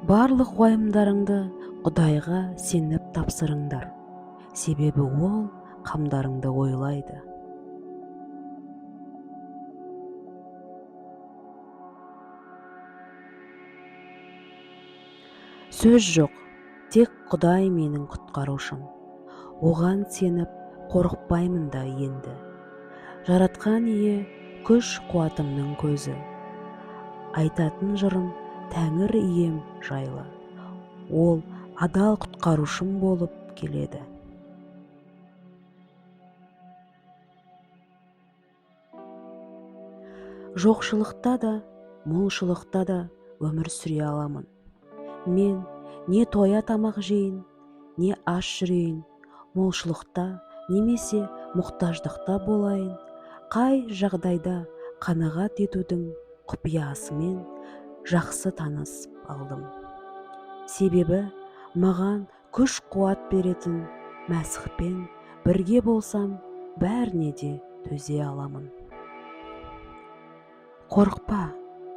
[SPEAKER 1] Барлық уайымдарыңды Құдайға сеніп тапсырыңдар, себебі ол қамдарыңды ойлайды. Сөз жоқ, тек Құдай менің құтқарушым. Оған сеніп қорықпаймын да енді. Жаратқан Ие күш қуатымның көзі. Айтатын жырым Тәңір Ием жайлы. Ол адал құтқарушым болып келеді. Жоқшылықта да, молшылықта да өмір сүре аламын. Мен не тоя тамақ жейін, не аш жүрейін, молшылықта немесе мұқтаждықта болайын, қай жағдайда қанағат етудің құпиясымен жақсы танысып алдым. Себебі маған күш қуат беретін Мәсіхпен бірге болсам, бәріне де төзе аламын. Қорықпа,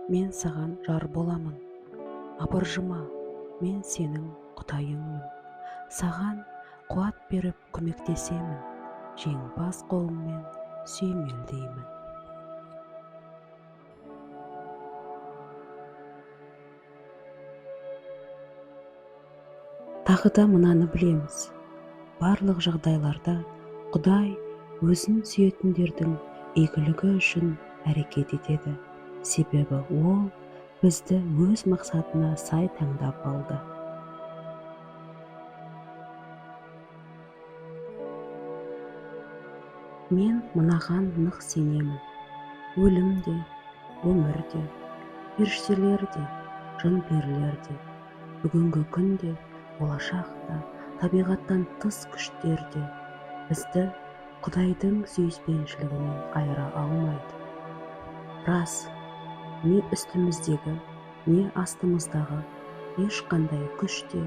[SPEAKER 1] мен саған жар боламын. Абыржыма, мен сенің Құдайыңмын. Саған қуат беріп көмектесемін, жеңімпаз қолыммен сүйемелдеймін. Тағы да мынаны білеміз. Барлық жағдайларда Құдай өзін сүйетіндердің игілігі үшін әрекет етеді. Себебі ол бізді өз мақсатына сай таңдап алды. Мен мынаған нық сенемін. Өлім де, өмір де, періштелер де, жын-перілер де, бүгінгі күн де, болашақ та, табиғаттан тыс күштер де бізді Құдайдың сүйіспеншілігінен айыра алмайды. Рас, не үстіміздегі, не астымыздағы ешқандай күш те,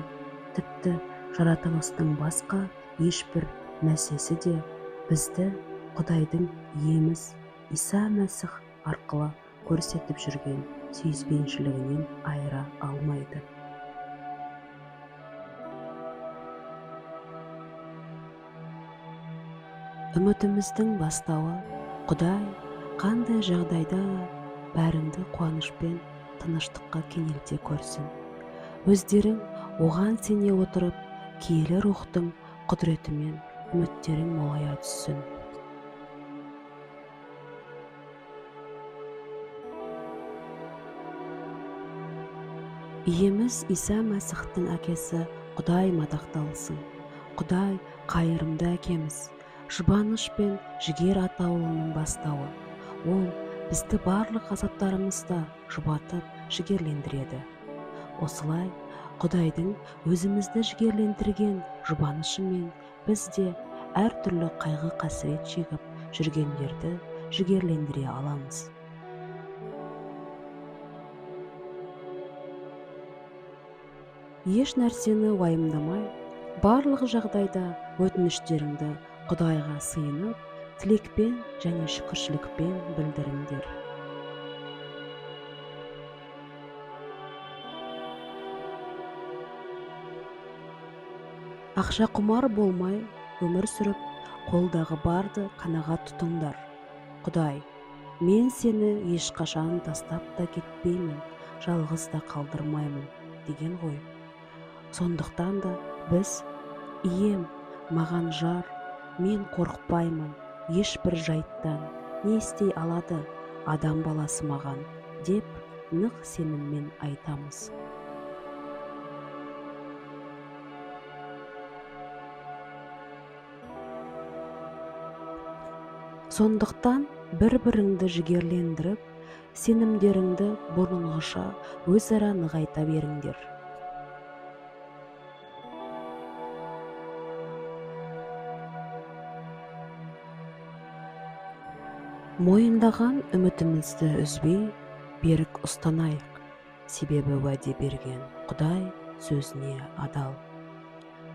[SPEAKER 1] тіпті жаратылыстың басқа ешбір нәрсесі де бізді Құдайдың Иеміз Иса Мәсіх арқылы көрсетіп жүрген сүйіспеншілігінен айыра алмайды. Үмітіміздің бастауы Құдай қандай жағдайда да бәріңді қуанышпен тыныштыққа кенелте көрсін. Өздерің оған сене отырып, киелі рухтың құдіретімен үміттерің молая түссін. Иеміз Иса Мәсіхтің әкесі Құдай мадақталсын. Құдай қайырымды әкеміз, жұбаныш пен жігер атаулының бастауы. Ол бізді барлық азаптарымызда жұбатып, жігерлендіреді. Осылай Құдайдың өзімізді жігерлендірген жұбанышымен біз де әртүрлі қайғы-қасірет шегіп жүргендерді жігерлендіре аламыз. Еш нәрсені уайымдамай, барлық жағдайда өтініштеріңді Құдайға сыйынып, тілекпен және шүкіршілікпен білдіріңдер. Ақшақұмар болмай өмір сүріп, қолдағы барды қанағат тұтыңдар. Құдай, мен сені ешқашан тастап та кетпеймін, жалғыз да қалдырмаймын деген ғой. Сондықтан да біз, Ием, маған жар, мен қорықпаймын, ешбір жайттан, не істей алады адам баласы маған, деп нық сеніммен айтамыз. Сондықтан бір-біріңді жігерлендіріп, сенімдеріңді бұрынғыша өзара нығайта беріңдер. Мойындаған үмітімізді үзбей, берік ұстанайық, себебі уәде берген Құдай сөзіне адал.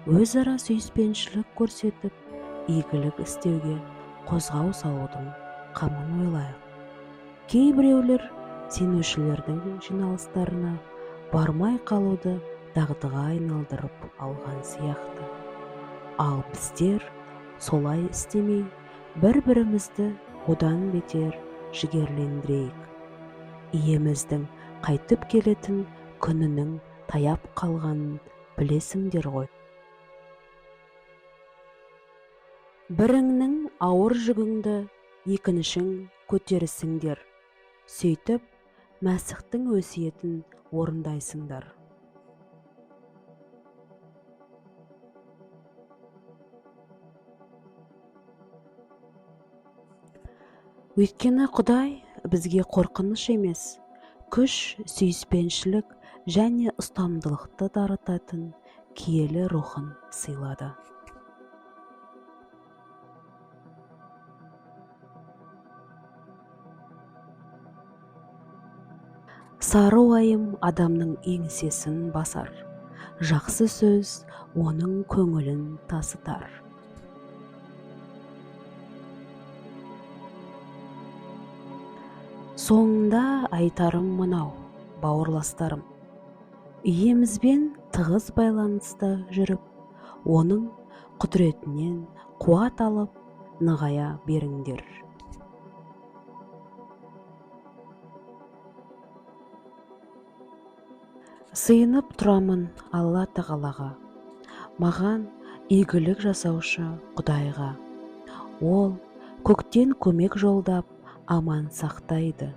[SPEAKER 1] Өзара сүйіспеншілік көрсетіп, игілік істеуге қозғау салудың қамын ойлайық. Кейбіреулер сенушілердің жиналыстарына бармай қалуды дағдыға айналдырып алған сияқты. Ал біздер солай істемей, бір-бірімізді одан бетер жігерлендірейік. Иеміздің қайтып келетін күнінің таяп қалғанын білесіңдер ғой. Біріңнің ауыр жүгіңді екіншің көтерісіңдер. Сөйтіп, Мәсіхтің өсиетін орындайсыңдар. Өйткені Құдай бізге қорқыныш емес, күш, сүйіспеншілік және ұстамдылықты дарытатын киелі рухын сыйлады. Сары уайым адамның еңсесін басар, жақсы сөз оның көңілін тасытар. Соңында айтарым мынау, бауырластарым. Иемізбен тығыз байланыста жүріп, оның құдіретінен қуат алып, нығая беріңдер. Сыйынып тұрамын Алла Тағалаға, маған игілік жасаушы Құдайға. Ол көктен көмек жолдап, аман сақтайды.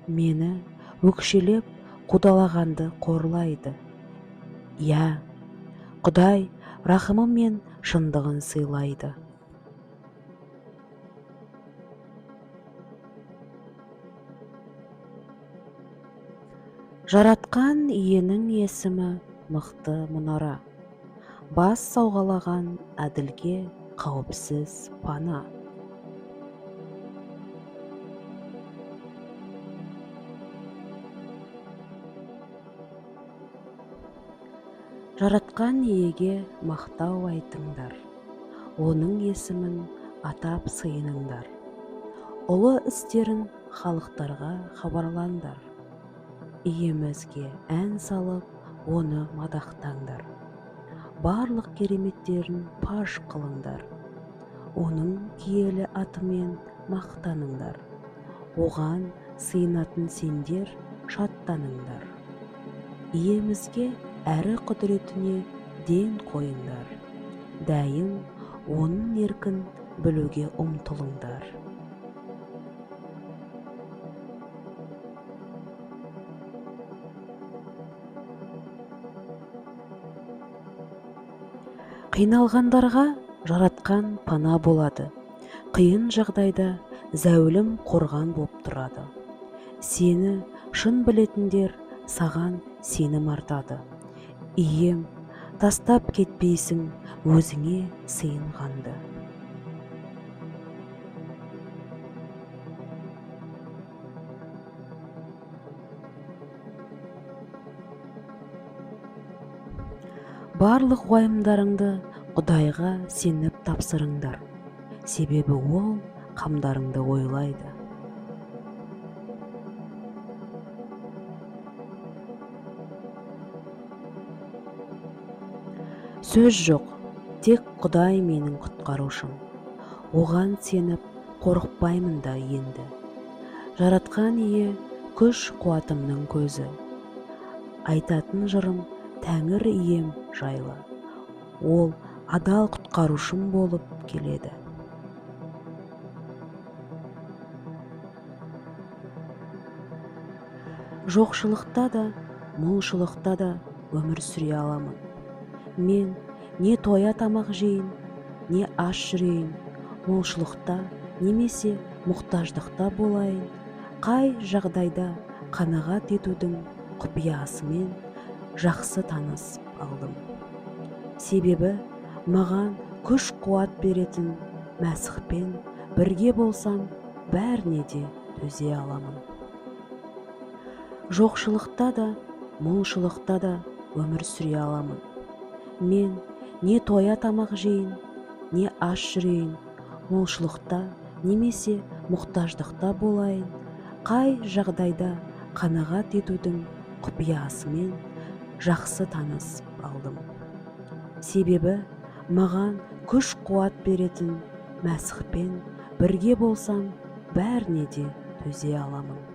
[SPEAKER 1] Мені өкшелеп қудалағанды қорлайды. Иә, Құдай рахымы мен шындығын сыйлайды. Жаратқан Иенің есімі мықты мұнара. Бас сауғалаған әділге қауіпсіз пана. Жаратқан Иеге мақтау айтыңдар, оның есімін атап сыйыныңдар. Ұлы істерін халықтарға хабарлаңдар. Иемізге ән салып, оны мадақтаңдар. Барлық кереметтерін паш қылыңдар. Оның киелі атымен мақтаныңдар. Оған сыйынатын сендер шаттаныңдар. Иемізге әрі құдіретіне ден қойыңдар. Дайым оның еркін білуге ұмтылыңдар. Қиналғандарға Жаратқан пана болады. Қиын жағдайда зәулім қорған боп тұрады. Сені шын білетіндер саған сенім артады. Ием, тастап кетпейсің өзіңе сыйынғанды. Барлық уайымдарыңды Құдайға сеніп тапсырыңдар, себебі ол қамдарыңды ойлайды. Сөз жоқ, тек Құдай менің құтқарушым. Оған сеніп қорықпаймын да енді. Жаратқан Ие күш қуатымның көзі. Айтатын жырым Тәңір Ием жайлы. Ол адал құтқарушым болып келеді. Жоқшылықта да, молшылықта да өмір сүре аламын. Мен не тоя тамақ жейін, не аш жүрейін, молшылықта немесе мұқтаждықта болайын, қай жағдайда қанағат етудің құпиясымен жақсы танысып алдым. Себебі маған күш қуат беретін Мәсіхпен бірге болсам, бәріне де төзе аламын. Жоқшылықта да, молшылықта да өмір сүре аламын. Мен не тоя тамақ жейін, не аш жүрейін, молшылықта немесе мұқтаждықта болайын, қай жағдайда қанағат етудің құпиясымен жақсы танысып алдым. Себебі маған күш қуат беретін Мәсіхпен бірге болсам, бәріне де төзе аламын.